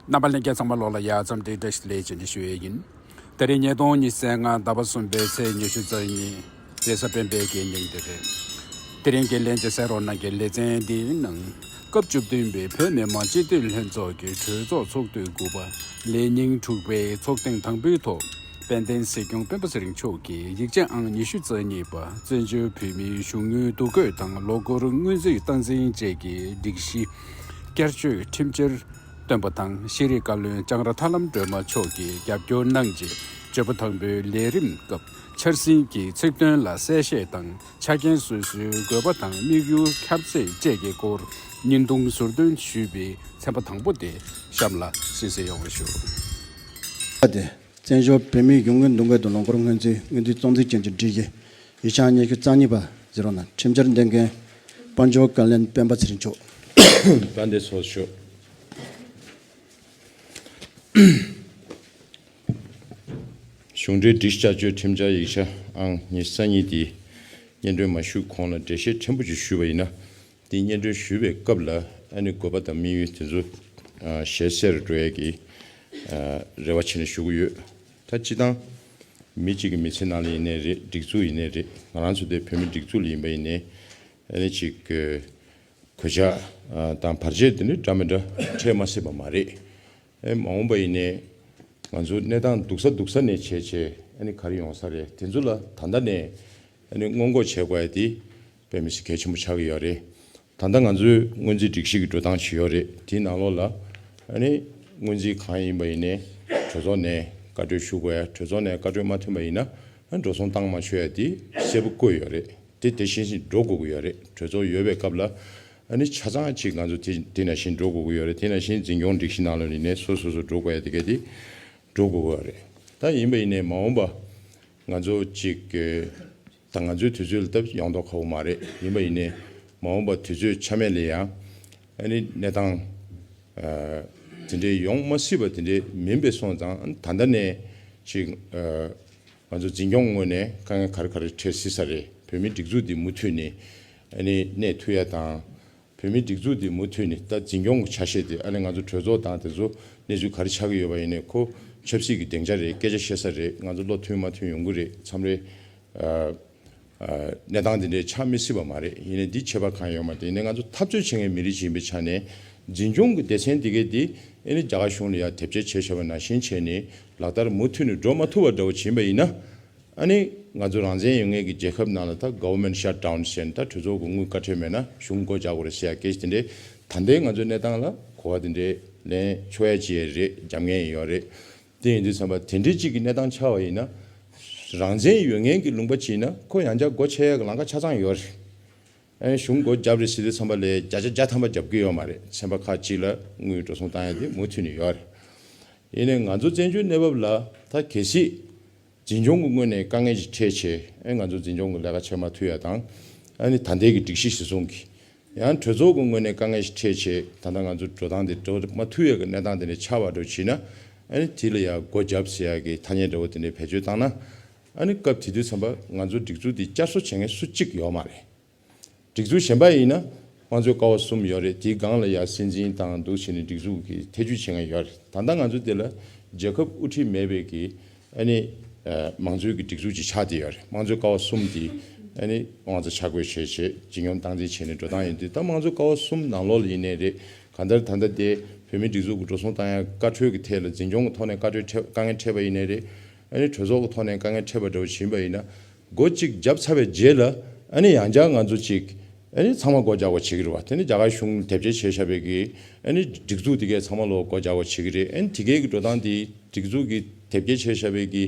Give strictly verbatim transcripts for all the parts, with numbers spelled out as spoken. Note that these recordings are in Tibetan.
རྣམ་པ་ལྷན་རྒྱས་ཚང་མ་ལོགས་ལ་ཡ་འཚམས་འདྲི་བཀྲ་ཤིས་བདེ་ལེགས་བྱས་ནས་ཞུ་ཡས་ཡིན། དེ་རིང་ཉིས་སྟོང་ཉི་ཤུ་རྩ་ལྔ་ཟླ་བ་གསུམ་པའི་ཚེས་ཉི་ཤུ་རྩ་གཉིས་རེས་གཟའ་སྤེན་པའི་གི་ཉིན་དེ་རེད། དེ་རིང་གི་ལྷན་རྒྱས་གསན་རོགས་གནང་གི་ལེ་ཚན་འདིའི་ནང་སྐབས་བཅུ་བདུན་པའི་བོད་མི་མང་སྤྱི་འཐུས་ལྷན་ཚོགས་ཀྱི་གྲོས་ཚོགས་ཚོགས་དུས་དགུ་པ་ལས་ཉིན་དྲུག་པའི་ཚོགས་ཐེངས་དང་པོའི་ཐོག་དཔལ་ལྡན་སྲིད་སྐྱོང་སྤེན་པ་ཚེ་རིང་མཆོག་གིས་ཡིག་ཆ་ཨང་ཉི་ཤུ་རྩ་གཉིས་པ་བཙན་བྱོལ་བོད་མིའི་གཞུང་དངུལ་འདུ་འགོད་དང་ལོ་འཁོར་སྔོན་རྩིས་སྟངས་འཛིན་བཅས་ཀྱི་སྒྲིག་གཞི་བསྐྱར་བཅོས་ཁྲིམས་འཆར་བཏོན་པ་དང་། ཤེས་རིག་བཀའ་བློན་ལྕང་ར་ཐར་ལམ་སྒྲོལ་མ་མཆོག་གིས་རྒྱབ་སྐྱོར་གནང་རྗེས་བརྗོད་པ་དང་པོའི་ལས་རིམ་སྐབས་འཆར་ཟིན་གྱི་ཚིག་དོན་ལ་གསལ་བཤད་དང་ཆ་རྐྱེན་སོ་སོའི་དགོས་པ་དང་དམིགས་ཡུལ་ཁྱབ་ཚད་བཅས་ཀྱི་སྐོར་བརྙན་ཐུང་ཟུར་འདོན་ཞུས་པའི་ཚན་པ་དང་པོ་དེ་གཤམ་ལ་གསན་གཟིགས་ཡོང་བ་ཞུ། བཙན་བྱོལ་བོད་མིའི་གཞུང་དངུལ་འདུ་འགོད་དང་ལོ་འཁོར་སྔོན་རྩིས་སྔོན་རྩིས་གཙོ་འཛིན་ཅན་གྱི་སྒྲིག་གཞི་ཡིག་ཆ་ཉི་ཤུ་རྩ་གཉིས་པ་གཟིགས་རོགས་གནང་། ཁྲིམས་འཆར་འདོན་མཁན་དཔལ་འབྱོར་བཀའ་བློན་སྤེན་པ་ཚེ་རིང་མཆོག་དཔལ་ལྡན་ཚོགས་གཙོ་མཆོག་གཞུང་འབྲེལ་སྒྲིག་གཞི་བསྐྱར་བཅོས་ཁྲིམས་འཆར་ཡིག་ཆ་ཨང་ཉི་ཤུ་རྩ་གཉིས་དེ་སྙན་སྒྲོན་མ་ཞུས་གོང་ལ་འགྲེལ་བཤད་ཕྲན་བུ་ཅིག་ཞུས་པ་ཡིན་ན། དེ་སྙན་སྒྲོན་ཞུ་བའི་སྐབས་ལ་ཨ་ནི་དགོས་པ་དང་དམིགས་ཡུལ་དེ་ཚོ་ཨ་ཞལ་གསལ་རུ་འགྲོ་ཡས་ཀྱི་ཨ་རེ་བ་བྱས་ནས་ཞུ་གི་ཡོད། ད་སྤྱིར་བཏང་མི་གཅིག་གི་མི་ཚེ་ནང་ལ་ཡིན་ནའི་རེད། སྒྲིག་འཛུགས་ཡིན་ནའི་རེད། ང་རང་ཚོ་དེ་བོད་མི་སྒྲིག་འཛུགས་ལ་ཡིན་པ་ཡིན་ནའི་ཨ་ནི་ཅིག་གོད་ཆག་ཨ་དང་བར་ཆད་དེ་འདྲ་འདྲ་མི་འདྲ་འཕྲད་མ་སྲིད་པ་མ་རེད། ཨེ་མ་འོངས་པ་ཡིན་ནའི་ང་ཚོ་གནས་སྟངས་སྡུག་ས་སྡུག་ས་ནས་བྱས་བྱས་ཨ་ནི་ག་རེ་ཡོང་ས་རེད། དེ་ཚོ་ལ་ད་ལྟ་ནས་ཨ་ནི་སྔོན་འགོག་བྱེད་དགོས་ཡ་དེ་དཔེ་མི་སྲིད་གལ་ཆེན་པོ་ཆགས་ཀྱི་ཡོད་རེད། ད་ལྟ་ང་ཚོས་སྔོན་རྩིས་སྒྲིག་གཞི་གི་འགྲོ་སྟངས་ཅིག་ཡོད་རེད། དེའི་ནང་ལོགས་ལ་ཨ་ནི་སྔོན་རྩིས་གང་ཡིན་པ་ཡིན་ནའི་གྲོས་ཚོགས་ནས་བཀའ་འཁྲོལ་ཞུ་དགོས་ཡ། གྲོས་ཚོགས་ནས་བཀའ་འཁྲོལ་མ་ཐོན་པ་ཡིན་ན་ཨ་འགྲོ་སོང་བཏང་མ་ཆོག་ཡ་དེ་གསལ་པོ་བཀོད་ཡོད་རེད། དེ་དེ་བཞིན་བཞིན་འགྲོ་དགོས་ཀྱི་ཡོད་རེད། གྲོས་ཚོགས་ཡོད་པའི་སྐབས་ལ་ཨ་ནི་ཆ་ཚང་ཅིག་ང་ཚོ་དེ་དེ་ནང་བཞིན་འགྲོ་དགོས་ཀྱི་ཡོད་རེད། དེ་ནང་བཞིན་འཛིན་སྐྱོང་སྒྲིག་གཞི་ནང་ལ་ཡིན་ནའི་སོ་སོ་སོ་འགྲོ་དགོས་ཡ་དེ་ག་དེ་འགྲོ་དགོས་ཀྱི་ཡོད་རེད། ད་ཡིན་པ་ཡིན་ནའི་མ་འོངས་པ་ང་ཚོ་ཅིག་ད་ང་ཚོའི་དུས་ཚོད་ལ་སྟབས་ཡོང་མདོག་ཁ་པོ་མ་རེད། ཡིན་པ་ཡིན་ནའི་མ་འོངས་པ་དུས་ཚོད་ཆ་མེད་ལ་ཡང་ཨ་ནི་གནས་སྟངས་ཨ་དེ་འདྲའི་ཡོང་མ་སྲིད་པ་དེ་འདྲའི་མིན་པའི་སོང་ཙང་ད་ལྟ་ནས་ཅིག་ཨ་ང་ཚོ་འཛིན་སྐྱོང་ངོས་ནས་དཀའ་ངལ་ག་རེ་ག་རེ་འཕྲད་སྲིད་ས་རེད། བོད་མིའི་སྒྲིག་འཛུགས་འདི་མུ་མཐུད་ནས་ཨ་ནི་གནས་ཐུབ་ཡ་དང་། བོད་མིའི་སྒྲིག་འཛུགས་འདི་མུ་མཐུད་ནས་ད་འཛིན་སྐྱོང་གི་ཆ་ཤས་དེ་ཨ་ནི་ང་ཚོ་གྲོས་ཚོགས་དང་དེ་ཚོ་གནས་ཚུལ་ག་རེ་ཆགས་ཀྱི་ཡོད་པ་ཡིན་ནའི་ཁོ་ཆབ་སྲིད་ཀྱི་སྡིངས་ཆ་རེད། སྐད་ཆ་བཤད་ས་རེད། ང་ཚོ་བློ་མཐུན་མ་མཐུན་ཡོང་གི་རེད། མཚམས་རེ་ཨ་ཨ་གནས་སྟངས་འདི་འདྲའི་ཆགས་མི་སྲིད་པ་མ་རེད། ཡིན་ནའི་འདི་ཁྱད་པར་གང་ཡོད་མ་རེད། ཡིན་ནའི་ང་ཚོ་འཐབ་རྩོད་བྱེད་མཁན་མི་རིགས་ཤིག་ཡིན་པའི་ཆ་ནས་འཛིན་སྐྱོང་གི་སྡེ་ཚན་འདི་གས་འདི་ཨ་ནི་རྒྱ་གར་གཞུང་ལ་ཡང་དེབ་སྐྱེལ་བྱས་བྱས་པ་ནང་བཞིན་བྱས་ནས་ལག་བསྟར་མུ་མཐུད་ནས་འགྲོ་མ་ཐུབ་པ་འདྲ་བོ་ཕྱིན་པ་ཡིན་ན། ཨ་ནི་ང་ཚོ་རང་བཙན་ཡོད་མཁན་གྱི་རྒྱལ་ཁབ་ནང་ལ་ད་government shutdown་ཟེར་ནས་ད་གྲོས་ཚོགས་ཀྱི་དངུལ་བཀའ་འཁྲོལ་མེད་ན་གཞུང་སྒོ་རྒྱག་དགོས་རེད་ཟེར་ཡ་སྐད་ཆ་དེ་འདྲའི་ད་ལྟའི་ང་ཚོའི་གནས་སྟངས་ལ་གོ་བ་དེ་འདྲའི་ལེན་ཆོག་ཡ་ཅིག་ཡང་རེད། རྒྱབ་མཁན་ཡོད་རེད། དེ་ཡིན་དུས་ཙམ་པ་དེ་འདྲའི་ཅིག་གི་གནས་སྟངས་ཆགས་པ་ཡིན་ན་རང་བཙན་ཡོད་མཁན་གྱི་ལུང་པ་ཅིག་ཡིན་ན་ཁོ་ཡང་བསྐྱར་སྒོ་ཕྱེ་ཡ་གི་ལམ་ཁ་ཆ་ཚང་ཡོད་རེད། ཨ་ནི་གཞུང་སྒོ་བརྒྱབ་རེད་ཟེར་དུས་ཙམ་པ་ལ་བརྒྱ་ཆ་བརྒྱ་ཐམ་པ་བརྒྱབ་ཀྱི་ཡོད་མ་རེད། ཚན་པ་ཁག་ཅིག་ལ་དངུལ་འགྲོ་སོང་བཏང་ཡ་དེ་མུ་མཐུད་ནས་ཡོད་རེད། ཡིན་ནའི་ང་ཚོ་བཙན་བྱོལ་གནས་བབ་ལ་ད་གལ་སྲིད་འཛིན་སྐྱོང་གི་ངོས་ནས་དཀའ་ངལ་ཞིག་འཕྲད་བྱས་ཨ་ང་ཚོ་འཛིན་སྐྱོང་གི་ལས་ཀ་བྱེད་མ་ཐུབ་ཡ་དང་། ཨ་ནི་ད་ལྟའི་གི་སྒྲིག་གཞི་གཞིར་བཟུང་གི་ཡང་གྲོས་ཚོགས་ཀྱི་ངོས་ནས་དཀའ་ངལ་ཞིག་འཕྲད་བྱས་ད་ལྟ་ང་ཚོ་འགྲོ་སྟངས་དེ་འགྲོ་མ་ཐུབ་ཡ་གི་གནས་སྟངས་དེ་འདྲ་ཆགས་པ་འདྲ་བོ་བྱས་ན་ཨ་ནི་དེ་ལ་ཡང་སྒོ་བརྒྱབ་ཟེར་ཡ་གི་ཐ་སྙད་འདྲ་བོ་དེ་འདྲ་བེད་སྤྱོད་བཏང་ན་ཨ་ནི་སྐབས་དེ་དུས་ཙམ་པ་ང་ཚོ་སྒྲིག་འཛུགས་དེ་བསྐྱར་གསོ་བྱེད་མཁན་སུ་གཅིག་ཡོད་མ་རེད། སྒྲིག་འཛུགས་གཞན་པ་ཡིན་ན་དམངས་གཙོའི་ཀ་བ་གསུམ་ཡོད་རེད། དེའི་སྒང་ལ་ཡང་སྲིད་འཛིན་དང་འདུག་བྱས་ནས་སྒྲིག་འཛུགས་ཀྱི་ཐེ་བྱུས་བྱེད་མཁན་ཡོད་རེད། ད་ལྟ་ང་ཚོ་འདི་ལ་རྒྱལ་ཁབ་དབུ་ཁྲིད་མེད་པའི་གི་ཨ་ནི་ཨ་མང་གཙོའི་གི་སྒྲིག་འཛུགས་ཅིག་ཆགས་བསྡད་ཡོད་རེད། དམངས་གཙོའི་ཀ་བ་གསུམ་དེ་ཨ་ནི་དབང་རྩ་ཆ་བགོས་བྱས་བྱས་འཛིན་སྐྱོང་སྟངས་འཛིན་བྱས་ནས་འགྲོ་སྟངས་ཡིན་དུས་ད་དམངས་གཙོའི་ཀ་བ་གསུམ་ནང་ལོགས་ལ་ཡིན་ནའི་རེད། གང་ལྟར་ད་ལྟ་དེ་བོད་མིའི་སྒྲིག་འཛུགས་ཀྱི་འགྲོ་སོང་བཏང་ཡ་བཀའ་འཁྲོལ་གྱི་ཐད་ལ་འཛིན་སྐྱོང་གི་ཐོག་ནས་བཀའ་འཁྲོལ་འཕྲད་དཀའ་ངལ་འཕྲད་པ་ཡིན་ནའི་རེད། ཨ་ནི་གྲོས་ཚོགས་ཀྱི་ཐོག་ནས་དཀའ་ངལ་འཕྲད་པ་འདྲ་བོ་ཕྱིན་པ་ཡིན་ན། སྒོ་གཅིག་བརྒྱབ་ཚར་བའི་རྗེས་ལ་ཨ་ནི་ཡང་བསྐྱར་ང་ཚོ་གཅིག་ཨ་ནི་ཚང་མ་སྒོ་རྒྱག་དགོས་བྱེད་ཀྱི་རེད་བ། དེ་ནི་རྒྱ་གར་གཞུང་དེབ་སྐྱེལ་བྱས་བཞག་པའི་གི་ཨ་ནི་སྒྲིག་འཛུགས་དེ་གའི་ཚང་མ་ལོག་སྒོ་རྒྱག་དགོས་བྱེད་ཀྱི་རེད། ཨ་ནི་དེ་གའི་གི་འགྲོ་སྟངས་དེ་སྒྲིག་འཛུགས་ཀྱི་དེབ་སྐྱེལ་བྱས་བཞག་པའི་གི་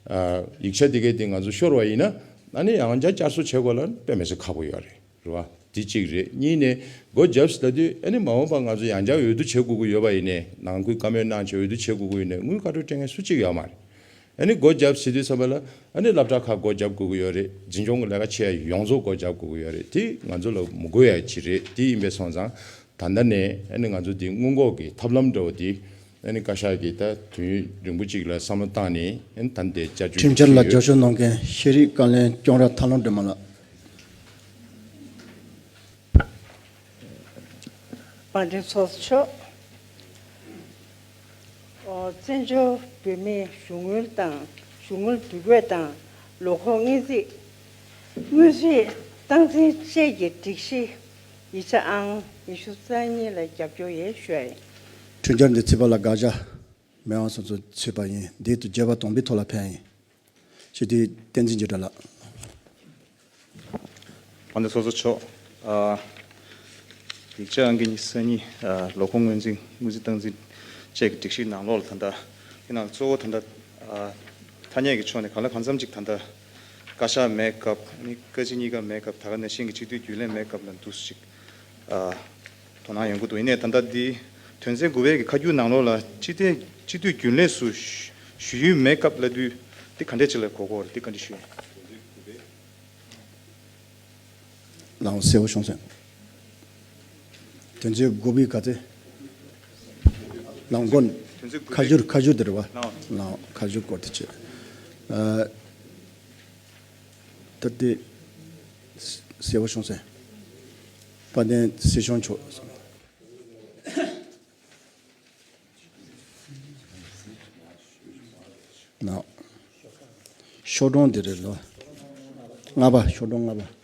ཨ་ཡིག་ཆ་དེ་གའི་དེ་ང་ཚོ་ཤོར་བ་ཡིན་ན་ཨ་ནི་ཡང་བསྐྱར་བསྐྱར་གསོ་བྱེད་དགོས་ལ་དཔེ་མི་སྲིད་ཁག་པོ་ཡོད་རེད། རེད་བ། འདི་གཅིག་རེད། གཉིས་ནས་སྒོ་བརྒྱབ་ཟེར་ལབ་དུས་ཨ་ནི་མ་འོངས་པ་ང་ཚོ་ཡང་བསྐྱར་འོས་བསྡུ་བྱེད་དགོས་ཀྱི་ཡོད་པ་ཡིན་ནའི་ནང་ཁུལ་བཀའ་མོལ་གནང་བྱས་འོས་བསྡུ་བྱེད་དགོས་ཀྱི་ཡོད་ནའི་དངུལ་བཀའ་འཁྲོལ་སྤྲད་མཁན་སུ་གཅིག་ཡོད་མ་རེད། ཨ་ནི་སྒོ་བརྒྱབ་ཟེར་དུས་ཙམ་པ་ལ་ཨ་ནི་སློབ་གྲྭ་ཁག་སྒོ་བརྒྱབ་དགོས་ཀྱི་ཡོད་རེད། འཛིན་སྐྱོང་གི་ལས་ཀ་བྱེད་ཡ་ཡོངས་རྫོགས་སྒོ་བརྒྱབ་དགོས་ཀྱི་ཡོད་རེད། དེ་ང་ཚོ་ལ་མི་དགོས་ཡ་ཅིག་རེད། དེ་ཡིན་པའི་སོང་ཙང་ད་ལྟ་ནས་ཨ་ནི་ང་ཚོ་འདི་སྔོན་འགོག་གི་ཐབས་ལམ་འདྲ་བོ་དེ་ཨ་ནི་བཀའ་ཤག་གིས་ད་དུས་ཡུན་རིང་པོ་ཅིག་ལ་བསམ་བློ་བཏང་ནས་ཨ་ནི་ད་ལྟའི་བསྐྱར་བཅོས་ཁྲིམས་འཆར་ལ་བྱས་ཡོད། རྒྱབ་སྐྱོར་གནང་མཁན་ཤེས་རིག་བཀའ་བློན་ལྕང་ར་ཐར་ལམ་སྒྲོལ་མ་ལགས། དཔལ་ལྡན་ཚོགས་གཙོ་མཆོག་བཙན་བྱོལ་བོད་མིའི་གཞུང་དངུལ་དང་གཞུང་དངུལ་བསྡུ་སྐྱོད་དང་ལོ་འཁོར་སྔོན་རྩིས། དངུལ་རྩིས་སྟངས་འཛིན་བཅས་ཀྱི་སྒྲིག་གཞི་ཡིག་ཆ་ཨང་ཉི་ཤུ་རྩ་གཉིས་ལ་རྒྱབ་སྐྱོར་ཡོད་ཞུ་ཡ་ཡིན། གྲོས་འཆར་འདི་ཚིག་པ་ལ་དགག་བྱ་མེད་པ་སོང་ཚུལ་ཚུད་པ་ཡིན། འདི་དུ་བརྗོད་པ་དང་པོའི་ཐོག་ལ་ཕན་ཡིན། སྤྱི་འཐུས་བསྟན་འཛིན་འཇིགས་བྲལ་ལགས། དཔལ་ལྡན་ཚོགས་གཙོ་མཆོག་ཨ། ཡིག་ཆ་ཨང་ཀི་ཉི་ཤུ་རྩ་གཉིས། ཨ། ལོ་འཁོར་སྔོན་རྩིས། དངུལ་རྩིས་སྟངས་འཛིན་བཅས་ཀྱི་སྒྲིག་གཞིའི་ནང་ལོགས་ལ་ད་ལྟ་དེ་ནང་གཙོ་བོ་ད་ལྟ་ཨ། ཐ་སྙད་ཀྱི་ཕྱོགས་ནས་གང་ལ་གང་འཚམ་ཅིག་ད་ལྟ་བཀའ་ཤག་མེད་སྐབས། ཨ་ནི་བཀའ་སྤྱི་གཉིས་ཀ་མེད་སྐབས། ད་ག་ནང་བཞིན་གྱི་སྤྱི་འཐུས་རྒྱུན་ལས་མེད་སྐབས་ལ་འདུག་སེ་ཅིག་ཨ། དོ་སྣང་ཡོང་གི་འདུག་ཡིན་ནའི་ད་ལྟ་འདི་དོན་ཚན་དགུ་པའི་གི་ཁ་བསྒྱུར་ནང་ལོགས་ལ་སྤྱི་འཐུས་སྤྱི་འཐུས་རྒྱུན་ལས་སུ་ཞུ་ཞུ་ཡུན་མེད་སྐབས་ལབ་དུས་འདི་ག་འདྲས་ཅིག་ལ་གོ་གོ་རེད། འདི་བཀའ་འདྲི་ཞུ་ཡིན། ལའང་གསལ་པོ་བྱུང་སོང་། དོན་ཚན་དགུ་པའི་ག་ཚད། ལའང་མགོ་ནས་དོན་ཚན་དགུ་པའི་ཁ་བསྒྱུར་ཁ་བསྒྱུར་དེ་རེད་བ། ལའང་ཁ་བསྒྱུར་སྐོར་དེ་བྱས། ཨ། ད་དེ་གསལ་པོ་བྱུང་སོང་། དཔལ་ལྡན་སྲིད་སྐྱོང་མཆོག་ན། ཤོག་གྲངས་འདི་རེད་ལོ། ལྔ་པ། ཤོག་གྲངས་ལྔ་པ།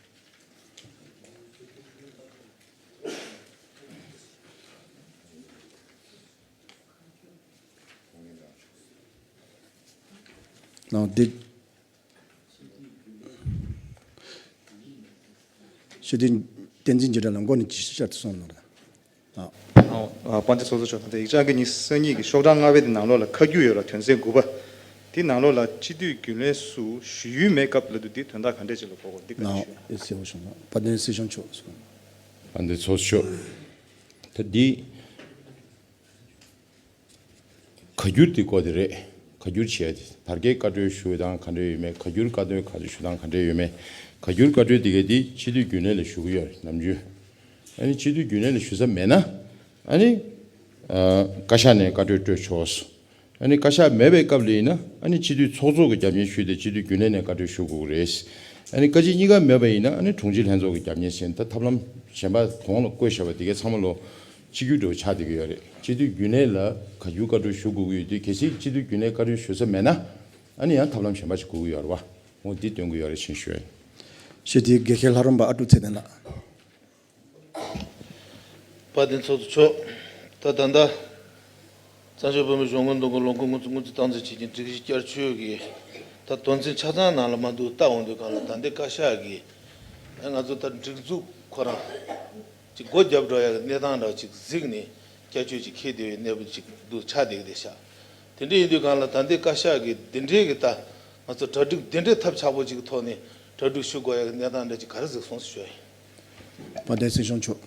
ན་འདི། ཞུ་དེ་བསྟན་འཛིན་འཇིགས་བྲལ་ལ་མགོ་ནས་ཅི་ཤར་དུ་སོང་ལ། ཨ། ཨ། དཔལ་ལྡན་ཚོགས་གཙོ་མཆོག་ད་ལྟ་ཡིག་ཆ་ཨང་ཀི་ཉི་ཤུ་རྩ་གཉིས་ཀྱི་ཤོག་གྲངས་ལྔ་པའི་དེ་ནང་ལོགས་ལ་ཁ་བསྒྱུར་ཡོད་ལ། དོན་ཚན་དགུ་པ་དེ་ནང་ལོགས་ལ་སྤྱི་འཐུས་རྒྱུན་ལས་སུ་ཞུ་ཡུན་མེད་སྐབས་ལབ་དུས་འདི་དོན་དག་ག་འདྲས་ཅིག་ལ་གོ་དགོས། འདི་ག་འདྲས་ཞུ། ཨེ་གསལ་པོ་བྱུང་ལ། དཔལ་ལྡན་སྲིད་སྐྱོང་མཆོག་གསུངས། དཔལ་ལྡན་ཚོགས་གཙོ་མཆོག་ད་འདི། ཁ་བསྒྱུར་དེ་སྐོར་དེ་རེད། ཁ་བསྒྱུར་བྱས་ཏེ་བར་བརྒལ་བཀའ་འཁྲོལ་ཞུ་སྟངས་ག་འདྲ་ཡོད་མེད། ཁ་བསྒྱུར་བཀའ་འཁྲོལ་ག་ཚོད་ཞུ་སྟངས་ག་འདྲ་ཡོད་མེད། ཁ་བསྒྱུར་བཀའ་འཁྲོལ་དེ་གའི་དེ་སྤྱི་འཐུས་རྒྱུན་ལས་ལ་ཞུ་གི་ཡོད་རེད། ནམ་རྒྱུན། ཨ་ནི་སྤྱི་འཐུས་རྒྱུན་ལས་ལ་ཞུ་ས་མེད་ན། ཨ་ནི། ཨ། བཀའ་ཤག་ནས་བཀའ་འཁྲོལ་སྤྲོད་ཆོག་ཨ་ནི་བཀའ་ཤག་མེད་པའི་སྐབས་ལ་ཡིན་ན། ཨ་ནི་སྤྱི་འཐུས་ཚོགས་གཙོ་གི་རྒྱབ་གཉེར་ཞུས་ཏེ་སྤྱི་འཐུས་རྒྱུན་ལས་ནས་བཀའ་འཁྲོལ་ཞུ་དགོས་ཀྱི་རེད། ཨ་ནི་བཀའ་སྤྱི་གཉིས་ཀ་མེད་པ་ཡིན་ན། ཨ་ནི་དྲུང་ཆེ་ལྷན་ཚོགས་ཀྱི་རྒྱབ་གཉེར་ཟེར་ད་ཐབས་ལམ་གཞན་པ་གོང་ལ་བཀོད་བཞག་པ་དེ་གའི་ཚང་མ་ལོ། གཅིག་གྱུར་འདྲ་བོ་ཆགས་བསྡད་ཀྱི་ཡོད་རེད། སྤྱི་འཐུས་རྒྱུན་ལས་ལ་བཀའ་བསྒྱུར་བཀའ་འཁྲོལ་ཞུ་དགོས་ཀྱི་ཡོད་དུས། གལ་སྲིད་སྤྱི་འཐུས་རྒྱུན་ལས་བཀའ་འཁྲོལ་ཞུ་ས་མེད་ན། ཨ་ནི་ཡང་ཐབས་ལམ་གཞན་པ་ཞིག་དགོས་ཀྱི་ཡོད་རེད་བ། འོ་འདི་སྟོན་གྱི་ཡོད་རེད་ཅེས་ཞུ། ཞེས་དེའི་དགེ་བཤེས་ལྷ་རམས་པ་ཨ་ཀྲུག་ཚེ་བརྟན་ལགས། དཔལ་ལྡན་ཚོགས་གཙོ་མཆོག་ད་ད་ལྟ་བཙན་བྱོལ་བོད་མིའི་གཞུང་དངུལ་འདུ་འགོད་ལོ་འཁོར་དངུལ་རྩིས་དངུལ་རྩིས་སྟངས་འཛིན་བྱེད་ཀྱི་སྒྲིག་གཞི་བསྐྱར་བཅོས་ཀྱི་ད་དོན་ཚན་ཆ་ཚང་ནང་ལ་མ་འདུག་ལྟ་འོང་དུས་སྒང་ལ། ད་ལྟའི་བཀའ་ཤག་གིས་ང་ཚོ་ད་སྒྲིག་འཛུགས་ཁོ་རང་ཅིག་སྒོ་བརྒྱབ་འགྲོ་ཡག་གི་གནས་སྟངས་འདྲ་ཅིག་གཟིགས་ནས་བསྐྱར་བཅོས་ཅིག་འཁྱེར་བསྡད་པའི་གནས་བབ་ཅིག་འདུག་ཆགས་བསྡད་ཀྱི་བསྡད་ཤག་དེ་འདྲ་ཡིན་དུས་སྒང་ལ་ད་ལྟའི་བཀའ་ཤག་གིས་འདི་འདྲའི་གི་ད་ང་ཚོ་གྲ་སྒྲིག་འདི་འདྲའི་ཐབས་ཆག་པོ་ཅིག་གི་ཐོག་ནས་གྲ་སྒྲིག་ཞུ་དགོས་ཡག་གི་གནས་སྟངས་འདྲ་ཅིག་ག་རེ་གཟིགས་སོང་ཞུ་ཡ་ཡིན། དཔལ་ལྡན་སྲིད་སྐྱོང་མཆོག་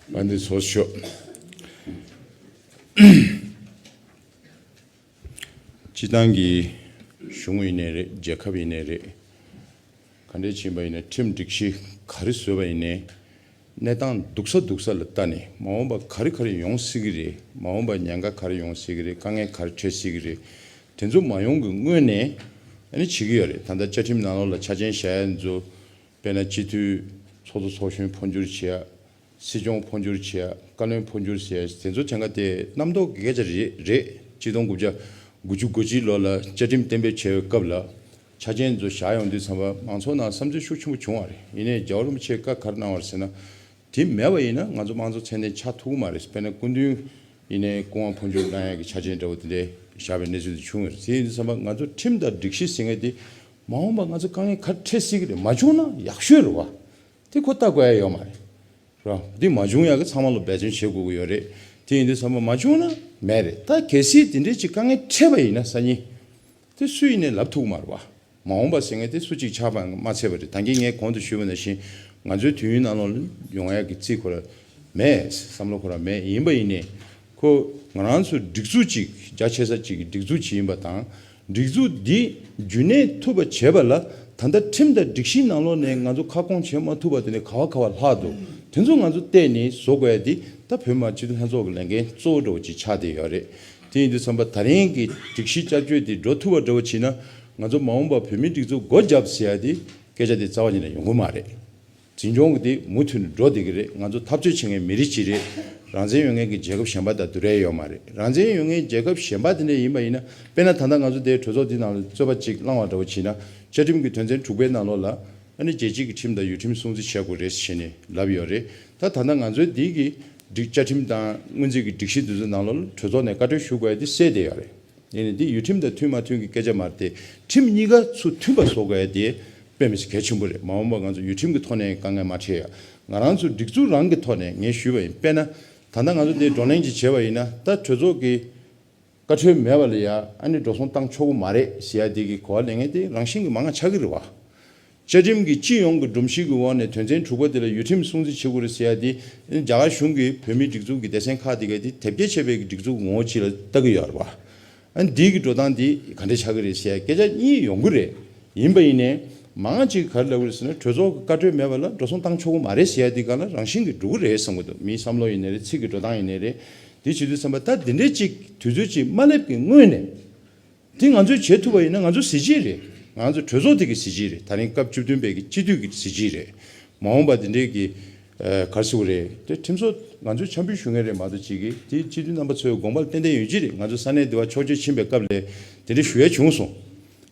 དཔལ་ལྡན་ཚོགས་གཙོ་མཆོག་སྤྱི་བཏང་གི་གཞུང་ཡིན་ནའི་རེད། རྒྱལ་ཁབ་ཡིན་ནའི་རེད། ག་འདྲས་ཕྱིན་པ་ཡིན་ནའི། ཁྲིམས་སྒྲིག་གཞི་ག་རེ་བཟོས་པ་ཡིན་ནའི། གནས་སྟངས་སྡུག་ས་སྡུག་ས་ལ་ལྟ་ནས། མ་འོངས་པ་ག་རེ་ག་རེ་ཡོང་སྲིད་ཀྱི་རེད། མ་འོངས་པ་ཉེན་ཁ་ག་རེ་ཡོང་སྲིད་ཀྱི་རེད། དཀའ་ངལ་ག་རེ་འཕྲད་སྲིད་ཀྱི་རེད། དེ་ཚོ་མ་ཡོང་གི་སྔོན་ནས་ཨ་ནི་བྱེད་ཀྱི་ཡོད་རེད། ད་ལྟ་བཅའ་ཁྲིམས་ནང་ལོགས་ལ་ཆ་རྐྱེན་བཞག་ཡ་ཚོ། དཔེར་ན་སྤྱི་འཐུས་ཚོགས་གཙོ་ཚོགས་གཞོན་འཕོ་འགྱུར་བྱེད་ཡ། སྲིད་སྐྱོང་འཕོ་འགྱུར་བྱེད་ཡ། བཀའ་བློན་འཕོ་འགྱུར་བྱེད་ཡ། དེ་ཚོ་ཐད་ཀར་དེ་རྣམ་རྟོག་གི་སྐད་ཆ་རེད་རེད། གཅིག་སྟོང་དགུ་བརྒྱ་དགུ་བཅུ་གོ་གཅིག་ལོ་ལ་བཅའ་ཁྲིམས་གཏན་འབེབས་བྱས་པའི་སྐབས་ལ་ཆ་རྐྱེན་ཚོ་བཞག་ཡོང་དུས་ཙམ་པ་མང་ཚོགས་ནང་བསམ་ཚུལ་ཤུགས་ཆེན་པོ་བྱུང་བ་རེད། ཡིན་ནའི་རྒྱལ་བ་རིན་པོ་ཆེས་བཀའ་ག་རེ་གནང་བ་རེད་ཟེར་ན། དེ་མེད་པ་ཡིན་ན་ང་ཚོ་དམངས་གཙོ་ཚད་ལྡན་ཆགས་ཐུབ་ཀྱི་མ་རེད། དཔེར་ན་སྐུ་མདུན་ཡིན་ནའི་སྐུ་དབང་འཕོ་འགྱུར་གནང་ཡག་གི་ཆ་རྐྱེན་འདྲ་བོ་དེ་འདྲའི་བཞག་པའི་གནས་ཚུལ་དེ་བྱུང་ཡོད་རེད། དེ་ཡིན་དུས་ཙམ་པ་ང་ཚོ་ཁྲིམས་དང་སྒྲིག་གཞི་ཟེར་མཁན་དེ་མ་འོངས་པ་ང་ཚོ་དཀའ་ངལ་ག་རེ་འཕྲད་སྲིད་ཀྱི་རེད། མ་བྱུང་ན་ཡག་ཤོས་རེད་བ། དེ་ཁོ་ལྟ་དགོས་ཡ་ཡོད་མ་རེད། ར། འདི་མ་བྱུང་ཡག་གི་ཚང་མ་ལོ་འབད་བརྩོན་བྱེད་དགོས་ཀྱི་ཡོད་རེད། དེ་ཡིན་དུས་ཙམ་པ་མ་བྱུང་ན་མེད་རེད། ད་གལ་སྲིད་དེ་འདྲའི་ཅིག་དཀའ་ངལ་འཕྲད་པ་ཡིན་ན་སང་ཉིན་དེ་སུ་ཡིན་ནའི་ལབ་ཐུབ་ཀྱི་མ་རེད་བ། མ་འོངས་པ་ཟེར་མཁན་དེ་སུ་གཅིག་ཆགས་པ་མ་ཚད་པ་རེད། ད་གིན་ངས་གོང་དུ་ཞུས་པ་ནང་བཞིན་ང་ཚོའི་དུས་ཡུན་ནང་ལོགས་ལ་ཡོང་ཡག་གི་རྩིས་ཁོ་ར་མེད། བསམ་བློ་ཁོ་ར་མེད། ཡིན་པ་ཡིན་ནའི་ཁོ་ང་རང་ཚོ་སྒྲིག་འཛུགས་ཅིག་རྒྱ་ཆེ་ས་ཅིག་གི་སྒྲིག་འཛུགས་ཅིག་ཡིན་པ་དང་། སྒྲིག་འཛུགས་འདི་རྒྱུན་གནས་ཐུབ་པ་བྱེད་པ་ལ་ད་ལྟ་ཁྲིམས་དང་སྒྲིག་གཞིའི་ནང་ལོགས་ནས་ང་ཚོ་ཁ་སྐོང་བྱེད་མ་ཐུབ་པ་དེ་ནས་ག་བ་ག་བ་ལྷག་འདུག་དེ་ཚོ་ང་ཚོ་བལྟས་ནས་བཟོ་དགོས་ཡ་འདི་ད་བོད་མི་མང་སྤྱི་འཐུས་ལྷན་ཚོགས་ཀྱི་ལས་འགན་གཙོ་བོ་འདྲ་བོ་ཅིག་ཆགས་བསྡད་ཡོད་རེད། དེ་ཡིན་དུས་ཙམ་པ་ད་རིང་གི་སྒྲིག་གཞི་བསྐྱར་བཅོས་འདི་འགྲོ་ཐུབ་པ་འདྲ་བོ་བྱས་ན་ང་ཚོ་མ་འོངས་པ་བོད་མིའི་སྒྲིག་འཛུགས་སྒོ་བརྒྱབ་ཟེར་ཡ་འདི་སྐད་ཆ་འདི་རྩ་བ་ཉིད་ནས་ཡོང་གི་མ་རེད། འཛིན་སྐྱོང་གི་དེ་མུ་མཐུད་ནས་འགྲོ་བསྡད་ཀྱི་རེད། ང་ཚོ་འཐབ་རྩོད་བྱེད་མཁན་མི་རིགས་གཅིག་རེད། རང་བཙན་ཡོད་མཁན་གྱི་རྒྱལ་ཁབ་གཞན་པ་དང་བསྡུར་ཡས་ཡོད་མ་རེད། རང་བཙན་ཡོད་མཁན་རྒྱལ་ཁབ་གཞན་པ་དེ་འདྲ་ཡིན་པ་ཡིན་ན། དཔེར་ན་ད་ལྟ་ང་ཚོ་དེའི་གྲོས་ཚོགས་འདི་ནང་ལ་རྩོད་པ་གཅིག་བསླངས་པ་འདྲ་བོ་བྱས་ན། བཅའ་ཁྲིམས་ཀྱི་དོན་ཚན་དྲུག་པའི་ནང་ལོགས་ལ་ཨ་ནི་རྒྱལ་སྤྱི་གི་ཁྲིམས་དང་ཡུལ་ཁྲིམས་སྲུང་བརྩི་བྱེད་དགོས་རེད་ཟེར་ནས་ལབ་ཡོད་རེད། ད་ད་ལྟ་ང་ཚོའི་འདི་གི་སྒྲིག་བཅའ་ཁྲིམས་དང་སྔོན་རྩིས་ཀྱི་སྒྲིག་གཞི་འདི་ཚོའི་ནང་ལོགས་ལ་གྲོས་ཚོགས་ནས་བཀའ་འཁྲོལ་ཞུ་དགོས་ཡ་དེ་གསལ་བསྡད་ཡོད་རེད། ཡིན་ནའི་འདི་ཡུལ་ཁྲིམས་དང་མཐུན་མ་མཐུན་གྱི་སྐད་ཆ་མ་རེད་དེ། ཁྲིམས་གཉིས་ཀ་ཚུར་མཐུན་པ་བཟོ་དགོས་ཡ་དེ་དཔེ་མི་སྲིད་གལ་ཆེན་པོ་རེད། མ་འོངས་པ་ང་ཚོ་ཡུལ་ཁྲིམས་ཀྱི་ཐོག་ནས་དཀའ་ངལ་མ་འཕྲད་ཡ། ང་རང་ཚོ་སྒྲིག་འཛུགས་རང་གི་ཐོག་ནས་ངས་ཞུས་པ་ཡིན། དཔེར་ན་ད་ལྟ་ང་ཚོ་འདིར་བགྲོ་གླེང་ཅིག་བྱས་པ་ཡིན་ན། ད་གྲོས་ཚོགས་ཀྱི་བཀའ་འཁྲོལ་མེད་པ་ལ་ཡ་ཨ་ནི་འགྲོ་སོང་བཏང་ཆོག་གི་མ་རེད་ཟེར་ཡ་འདི་གི་གོ་བ་ལེན་མཁན་དེ་རང་བཞིན་གྱི་མང་ང་ཆགས་ཀྱི་རེད་བ། བཅའ་ཁྲིམས་ཀྱི་སྤྱི་ཡོངས་ཀྱི་སྒྲོམ་གཞི་གི་འོག་ནས་དོན་ཚན་དྲུག་པ་དེ་ལ་ཡུལ་ཁྲིམས་སྲུང་བརྩི་བྱེད་དགོས་རེད་ཟེར་ཡ་དེ། རྒྱ་གར་གཞུང་གིས་བོད་མིའི་སྒྲིག་འཛུགས་ཀྱི་སྡེ་ཚན་ཁག་དེ་ག་དེ་དེབ་སྐྱེལ་བྱས་པའི་སྒྲིག་འཛུགས་ངོ་བོ་གཅིག་ལ་ལྟ་གི་ཡོད་རེད་བ། ཨ་ནི་འདི་གི་འགྲོ་སྟངས་འདི་ག་འདྲ་ཆགས་ཀྱི་རེད་ཟེར་ཡ་སྐད་ཆ་གཉིས་ཡོང་གི་རེད། ཡིན་པ་ཡིན་ནའི་མང་ང་ཅིག་ག་རེ་ལབ་ཀྱི་རེད་ཟེར་ན། གྲོས་ཚོགས་ཀྱི་བཀའ་འཁྲོལ་མེད་པ་ལ་འགྲོ་སོང་བཏང་ཆོག་གི་མ་རེད་ཟེར་ཡ་འདི་སྒང་ལ་རང་བཞིན་གྱིས་འགྲོ་གི་རེད་བསམ་གྱི་འདུག་མིའི་བསམ་བློ་ཡིན་ནའི་རེད། ཚིག་གི་འགྲོ་སྟངས་ཡིན་ནའི་རེད། འདི་བྱེད་དུས་ཙམ་པ་ད་འདི་འདྲས་ཅིག་དུས་ཚོད་ཅིག་མ་སླེབས་ཀྱི་སྔོན་ནས། དེ་ང་ཚོས་བྱེད་ཐུབ་པ་ཡིན་ན་ང་ཚོ་གཟི་བརྗིད་རེད། ང་ཚོ་གྲོས་ཚོགས་དེ་གི་གཟི་བརྗིད་རེད། ད་རིང་སྐབས་བཅུ་བདུན་པའི་གི་སྤྱི་འཐུས་ཀྱི་གཟི་བརྗིད་རེད། མ་འོངས་པ་དེ་འདྲའི་གི་ཨ་ག་རེ་ཟེར་དགོས་རེད། དེ་ཁྲིམས་བཟོ་ང་ཚོས་འཆམ་འབུལ་ཞུ་མཁན་རེད་མ་གཏོགས་ཅིག་གིས་དེ་སྤྱི་འཐུས་རྣམ་པ་ཚོའི་དགོངས་པར་ཏན་ཏན་ཡོད་ཀྱི་རེད། ང་ཚོ་ས་གནས་འདི་བ་ཕྱོགས་བསྐྱོད་ཕྱིན་པའི་སྐབས་ལ་དེ་འདྲ་ཞུ་ཡ་བྱུང་སོང་།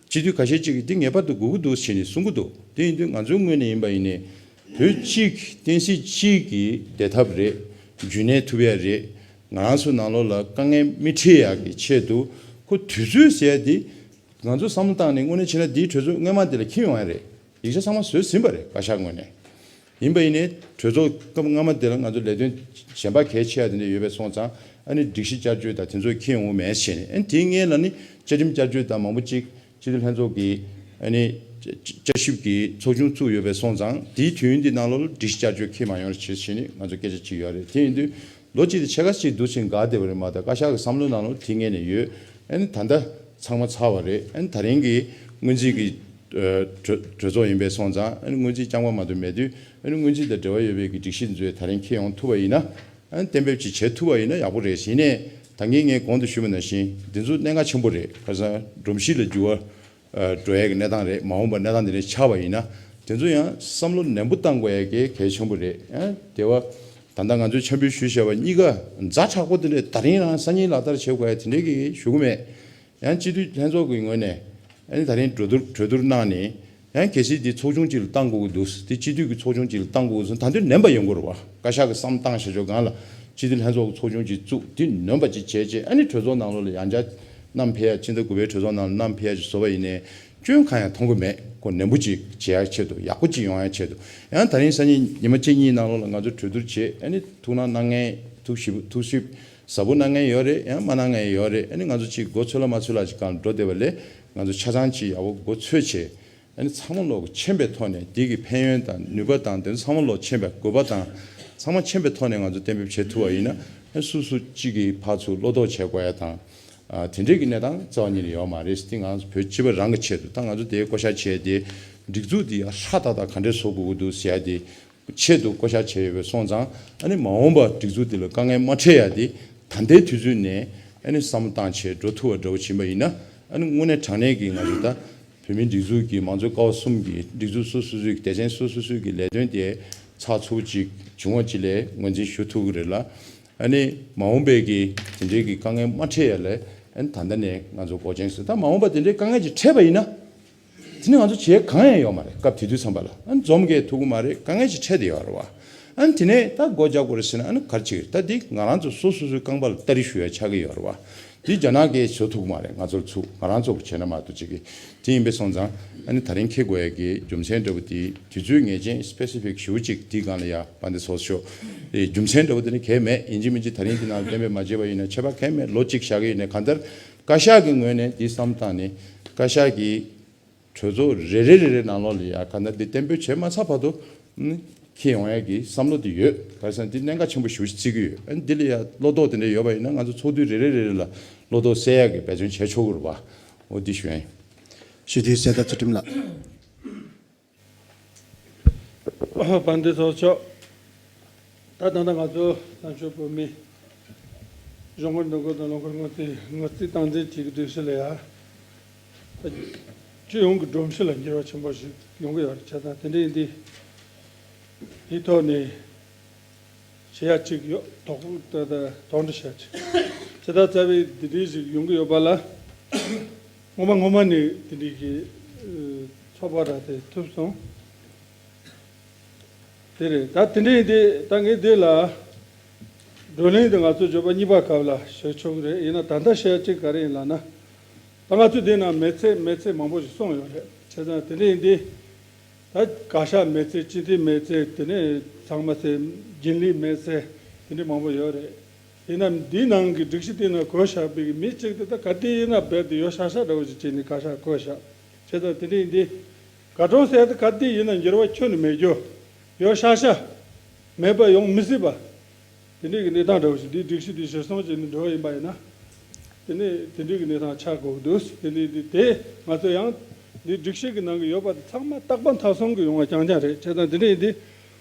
སྤྱི་འཐུས་ཁ་ཤས་ཅིག་གིས་འདི་ངེས་པར་དུ་དགོས་ཀྱི་འདུག་ཟེར་ནས་གསུང་གི་འདུག་དེ་ཡིན་དུས་ང་ཚོའི་ངོས་ནས་ཡིན་པ་ཡིན་ནའི་བོད་གཅིག་བསྟན་སྲིད་གཅིག་གི་བདེ་ཐབས་རེད། རྒྱུན་གནས་ཐུབ་ཡ་རེད། ང་རང་ཚོའི་ནང་ལོགས་ལ་དཀའ་ངལ་མི་འཕྲད་ཡག་གི་ཆེད་དུ་ཁོ་དུས་ཚོད་ཟེར་ཡ་དེ་ང་ཚོས་བསམ་བློ་བཏང་ནས་དངོས་གནས་བྱས་ན་འདིའི་གྲོས་ཚོགས་སྔོན་མ་དེ་ལ་འཁྱེར་ཡོང་ཡ་རེད། ཡིག་ཆ་ཚང་མ་བཟོས་ཟིན་པ་རེད། བཀའ་ཤག་ངོས་ནས། ཡིན་པ་ཡིན་ནའི་གྲོས་ཚོགས་སྐབས་སྔ་མ་དེ་ལ་ང་ཚོ་ལས་དོན་གཞན་པ་གལ་ཆེ་བ་དེ་འདྲ་ཡོད་པའི་སོང་ཙང་། ཨ་ནི་སྒྲིག་གཞི་བསྐྱར་བཅོས་དང་དེ་ཚོ་འཁྱེར་ཡོང་གི་མེད་ཟེར་ནས། ཨ་ནི་དེའི་སྔོན་ལ་ནི་བཅའ་ཁྲིམས་བསྐྱར་བཅོས་དང་མང་པོ་ཅིག་སྤྱི་འཐུས་ལྷན་ཚོགས་ཀྱི་ཨ་ནི་བསྐྱར་ཞིབ་ཀྱི་ཚོགས་ཆུང་བཙུགས་ཡོད་པའི་སོང་ཙང་། དེའི་དུས་ཡུན་འདི་ནང་ལོགས་ལ་སྒྲིག་གཞི་བསྐྱར་བཅོས་འཁྱེར་མ་ཡོང་བ་བྱས་ཟེར་ནས་ང་ཚོ་སྐད་ཆ་ཅིག་ཡོད་རེད། དེ་ཡིན་དུས་ལོ་གཅིག་དང་ཕྱེད་ཀ་ཅིག་འདུག་ཕྱིན་འགག་བསྡད་པ་རེད་མ་གཏོགས། བཀའ་ཤག་གི་བསམ་བློའི་ནང་ལོགས་དེ་སྔོན་ནས་ཡོད། ཨ་ནི་ད་ལྟ་ཚང་མ་ཚར་བ་རེད། ཨ་ནི་ད་རིང་གི་སྔོན་རྩིས་ཀྱི་ཨ་གྲོས་གྲོས་ཚོགས་ཡིན་པའི་སོང་ཙང་། ཨ་ནི་སྔོན་རྩིས་རྐྱང་པ་མ་གཏོགས་མེད་དུས། ཨ་ནི་སྔོན་རྩིས་དང་འབྲེལ་བ་ཡོད་པའི་གི་སྒྲིག་གཞི་འདི་ཚོ་ད་རིང་འཁྱེར་ཡོང་ཐུབ་པ་ཡིན་ན། ཨ་ནི་གཏན་འབེབས་ཅིག་བྱེད་ཐུབ་པ་ཡིན་ན་ཡག་པོ་རེད། ཡིན་ནའི་ད་གིན་ངས་གོང་དུ་ཞུས་པ་ནང་བཞིན་འདི་ཚོ་གནད་འགག་ཆེན་པོ་རེད། ཁ་སང་སྒྲོམ་གཞི་ལ་འགྱུར་བ་ཨ་འགྲོ་ཡས་ཀྱི་གནས་སྟངས་རེད། མ་འོངས་པར་གནས་སྟངས་འདི་འདྲ་ཆགས་པ་ཡིན་ན། དེ་ཚོ་ཡང་བསམ་བློ་ནན་པོ་བཏང་དགོས་ཡས་ཀྱི་གལ་ཆེན་པོ་རེད། ཡང་དེ་བ་ད་ལྟ་ང་ཚོས་འཆམ་འབུལ་ཞུས་བཞག་པ་གཉིས་ཀ་ཛ་དྲག་པོ་དེ་འདྲ་ད་རིང་རང་སང་ཉིན་ལག་བསྟར་བྱེད་དགོས་ཡས་དེ་འདྲའི་གི་ཞུ་གི་མེད། ཡང་སྤྱི་འཐུས་ལྷན་ཚོགས་ཀྱི་ངོས་ནས་ཨ་ནི་ད་རིང་གྲོས་བསྡུར་གྲོས་བསྡུར་གནང་ནས། ཡང་གལ་སྲིད་འདི་ཚོགས་ཆུང་གཅིག་ལ་བཏང་དགོས་ཀྱི་འདུག་དེ་སྤྱི་འཐུས་ཀྱི་ཚོགས་ཆུང་གཅིག་ལ་བཏང་དགོས་ཀྱི་འདུག་ད་དུང་ནན་པ་ཡོང་དགོས་རེད་བ། བཀའ་ཤག་གི་བསམ་བཏང་བྱ་ཆོག་སྒང་ལ་སྤྱི་འཐུས་ལྷན་ཚོགས་ཀྱི་ཚོགས་ཆུང་གཅིག་བཙུགས། དེ་ནན་པ་ཅིག་བྱས་རྗེས། ཨ་ནི་གྲོས་ཚོགས་ནང་ལོགས་ལ་ཡང་བསྐྱར་བསྣམས་ཕེབས་ཡ། ཕྱི་ཟླ་དགུ་པའི་གྲོས་ཚོགས་ནང་ལ་བསྣམས་ཕེབས་ཡ་ཅིག་བཟོ་བ་ཡིན་ནའི་སྐྱོན་གང་ཡང་མཐོང་གི་མེད། ཁོ་ནན་པོ་ཅིག་བྱེད་ཡ་ཆེད་དུ། ཡག་པོ་ཅིག་ཡོང་ཡ་ཆེད་དུ། ཡང་ད་རིང་སང་ཉིན་ཉི་མ་གཅིག་གཉིས་ནང་ལོགས་ལ་ང་ཚོ་གྲོས་བསྡུར་བྱས། ཨ་ནི་ཐུགས་སྣང་གནང་མཁན། ཐུགས་ཞིབ་ཐུགས་ཞིབ་ཟབ་པོ་གནང་མཁན་ཡོད་རེད། ཡང་མ་གནང་མཁན་ཡོད་རེད། ཨ་ནི་ང་ཚོ་ཅིག་མགོ་ཚོད་ལ་མ་ཚོད་ལ་ཅིག་སྒང་འགྲོ་བསྡད་པ་ལས། ང་ཚོ་ཆ་ཚང་ཅིག་ཡག་པོ་མགོ་ཚོས་བྱས། ཨ་ནི་ཚང་མ་ལོག་མཁྱེན་པའི་ཐོག་ནས། འདི་གི་ཕན་ཡོན་དང་ནུས་པ་དང་དེ་ཚོ་ཚང་མ་ལོག་མཁྱེན་པའི། དགོས་པ་དང་ཚང་མ་མཁྱེན་པའི་ཐོག་ནས་ང་ཚོ་གཏན་འབེབས་བྱེད་ཐུབ་པ་ཡིན་ན། ཨ་ནི་སུ་སུ་གཅིག་གིས་ཕར་ཚུར་བློ་དོགས་བྱེད་དགོས་ཡ་དང་། ཨ་དེ་འདྲས་ཀྱི་གནས་སྟངས་རྩ་བ་ཉིད་ནས་ཡོད་མ་རེད། དེ་ང་ཚོ་བོད་སྤྱི་པ་རང་གི་ཆེད་དུ། ད་ང་ཚོ་དེའི་བསྐོ་བཞག་བྱས་ཏེ་སྒྲིག་འཛུགས་འདི་ཡ་ཧྲ་ཏག་ཏག་ག་འདྲས་བཟོ་དགོས་ཀྱི་འདུག་ཟེར་ཡ་དེ་ཆེད་དུ་བསྐོ་བཞག་བྱས་ཡོད་པའི་སོང་ཙང་། ཨ་ནི་མ་འོངས་པར་སྒྲིག་འཛུགས་འདི་ལ་དཀའ་ངལ་མ་འཕྲད་ཡ་དེ་ད་ལྟའི་དུས་ཚོད་ནས་ཨ་ནི་བསམ་བློ་བཏང་བྱས་འགྲོ་ཐུབ་པ་འདྲ་བོ་ཕྱིན་པ་ཡིན་ན། ཨ་ནི་དངོས་གནས་དྲང་གནས་ཀྱི་ང་ཚོ་ད་བོད་མིའི་སྒྲིག་འཛུགས་ཀྱི་མང་གཙོའི་ཀ་བ་གསུམ་གྱི་སྒྲིག་འཛུགས་སོ་སོ་སོའི་གི་སྡེ་ཚན་སོ་སོ་སོའི་གི་ལས་དོན་དེ་ཚགས་ཚུད་པོ་ཅིག་བྱུང་བ་ཅིག་ལ་ངོས་འཛིན་ཞུ་ཐུབ་ཀྱི་རེད་ལ། ཨ་ནི་མ་འོངས་པའི་གི་དེ་འདྲའི་གི་དཀའ་ངལ་མ་འཕྲད་ཡ་ལ། ཨ་ནི་ད་ལྟ་ནས་ང་ཚོ་འགོག་རྐྱེན་བཟོས། ད་མ་འོངས་པ་དེ་འདྲའི་དཀའ་ངལ་ཅིག་འཕྲད་པ་ཡིན་ན། དེ་ནི་ང་ཚོ་བྱེད་གང་ཡང་ཡོད་མ་རེད། སྐབས་དེ་དུས་ཙམ་པ་ལ། ཨ་ནི་འཛོམས་གས་ཐུབ་ཀྱི་མ་རེད། དཀའ་ངལ་ཅིག་འཕྲད་བསྡད་ཡོད་རེད་བ། ཨ་ནི་དེ་ནས་ད་སྒོ་རྒྱག་དགོས་རེད་ཟེར་ན། ཨ་ནི་ག་རེ་བྱེད་ཀྱི་རེད། ད་འདི་ང་རང་ཚོ་སོ་སོ་སོའི་རྐང་པ་ལ་སྟ་རེ་གཞུ་ཡ་ཆགས་ཀྱི་ཡོད་རེད་བ། འདི་རྒྱ་ནག་གིས་བཟོ་ཐུབ་ཀྱི་མ་རེད། ང་ཚོར་ཚུགས། ང་རང་ཚོ་གིས་བྱས་ན་མ་གཏོགས་ཅིག་གི། དེ་ཡིན་པས་སོང་ཙང་། ཨ་ནི་ད་རིང་འཁྱེར་དགོས་ཡ་གི་རྒྱུ་མཚན་འདྲ་བོ་དེ་དུས་ཚོད་ངེས་ཅན་སི་པེ་སི་ཕིག་ཞེ་པོ་ཅིག་འདི་སྒང་ལ་ཡ་དཔལ་ལྡན་ཚོགས་གཙོ་མཆོག་རེད། རྒྱུ་མཚན་འདྲ་བོ་དེ་ནི་གང་ཡང་མེད། ཡིན་གཅིག་མིན་གཅིག་ད་རིང་འདི་ནང་ལ་གཏན་འབེབས་མ་བྱས་པ་ཡིན་ན་ཁྱད་པར་གང་ཡང་མེད། ལོ་གཅིག་བཞག་གི་ཡིན་ནའི། གང་ལྟར་བཀའ་ཤག་གི་ངོས་ནས་འདི་བསམ་བཏང་ནས། བཀའ་ཤག་གིས་གྲོས་ཚོགས་རེ་རེ་རེ་རེ་ནང་ལོགས་ལ་ཡ་གང་ལྟར་འདི་གཏན་འབེབས་བྱས་མ་ཚར་བར་དུ་ནི་འཁྱེར་ཡོང་ཡ་གི་བསམ་བློ་དེ་ཡོད། ག་རེ་ཟེར་ན་འདི་གནད་འགག་ཆེན་པོ་ཞེ་པོ་ཅིག་བརྩི་གི་ཡོད། ཨ་ནི་འདི་ལ་ཡ་བློ་དོགས་དེ་འདྲ་ཡོད་པ་ཡིན་ན། ང་ཚོ་ཚོགས་དུས་རེ་རེ་རེ་རེ་ལ་བློ་དོགས་སེལ་ཡ་གི་འབད་བརྩོན་བྱས་ཆོག་གི་རེད་བ། འོ་འདི་ཞུ་ཡ་ཡིན། ཞུ་དུས་གསལ་བརྡ་ཚུལ་ཁྲིམས་ལགས། དཔལ་ལྡན་ཚོགས་གཙོ། ད་ད་ལྟ་ང་ཚོ་བཙན་བྱོལ་བོད་མི་གཞུང་གི་འདུ་འགོད་དང་ལོ་འཁོར་སྔོན་རྩིས་སྔོན་རྩིས་སྟངས་འཛིན་བྱེད་ཀྱི་དུས་སུ་ལ་ཡ། ད་སྤྱི་ཡོངས་ཀྱི་སྒྲོམ་གཞི་ལ་འགྱུར་བ་ཆེན་པོ་ཞིག་ཡོང་གི་ཡོད་རེད། བྱས་ཙང་དེ་འདྲ་ཡིན་དུས། དེའི་ཐོག་ནས་བྱེད་ཡ་གཅིག་ཡོད། དོགས་ད་ལྟ་དོགས་འདྲི་བྱ་ཆེད་ཇི་ལྟར་རྩ་བའི་འདི་འདྲའི་ཞིག་ཡོང་གི་ཡོད་པ་ལ། སྔོན་མ་སྔོན་མ་ནས་དེ་འདྲའི་གི་ཚོགས་པ་ར་དེ་ཐུབ་སོང་། དེ་རེད། ད་དེ་འདྲ་ཡིན་དུས་ད་ངས་འདི་ལ་བགྲོ་གླེང་དེ་ང་ཚོ་འབྱོར་པ་གཉིས་པ་སྐབས་ལ་ཞུ་ཆོག་གི་རེད། ཡིན་ན་ད་ལྟ་བཤད་ཡ་གཅིག་ག་རེ་ཡིན་ལབ་ན། ད་ང་ཚོས་འདི་ན་མི་ཚེ་མི་ཚེ་མང་པོ་ཞིག་སོང་ཡོད་རེད། བྱས་ཙང་དེ་འདྲ་ཡིན་དུས་ད་བཀའ་ཤག་མི་ཚེ། སྤྱི་འཐུས་མི་ཚེ། དེ་ནས་ཚང་མ་ཚེ། རྒྱུན་ལས་མི་ཚེ། དེ་འདྲ་མང་པོ་ཡོད་རེད། ཡིན་ན་འདིའི་ནང་གི་སྒྲིག་གཞི་དེ་ན་བཀོད་བཞག་པའི་མི་གཅིག་དེ་ད་ག་དུས་ཡིན་ན་རྦད་དེ་ཡོད་ཤག་ཤག་འདྲ་བོ་ཞིག་བྱས་ནས་བཀའ་ཤག་བཀོད་བཞག་བྱས་ཙང་དེ་འདྲ་ཡིན་དུས། དགའ་སྦྱོང་ཟེར་ཡ་དེ་ག་དུས་ཡིན་ན་འགྱུར་བ་ཁྱོན་ནས་མེད་རྒྱུ། ཡོད་ཤག་ཤག་མེད་པ་ཡོང་མི་སྲིད་པ། དེ་འདྲའི་གི་གནས་སྟངས་འདྲ་བོ་ཞིག་འདིའི་སྒྲིག་གཞི་འདི་གཞིར་བཟུང་བྱས་ནས་འགྲོ་བ་ཡིན་པ་ཡིན་ན། དེ་ནས་དེ་འདྲའི་གི་གནས་སྟངས་ཆགས་དགོས་ཀྱི་འདུག་དེ་འདྲའི་འདི་དེ་ང་ཚོ་ཡང་འདིའི་སྒྲིག་གཞི་གི་ནང་གི་ཡོད་པ་དེ་ཚང་མ་རྟག་པ་མཐའ་གསུམ་གི་ཡོང་བ་རྐྱང་རྐྱང་རེད། བྱས་ཙང་དེ་འདྲ་ཡིན་དུས།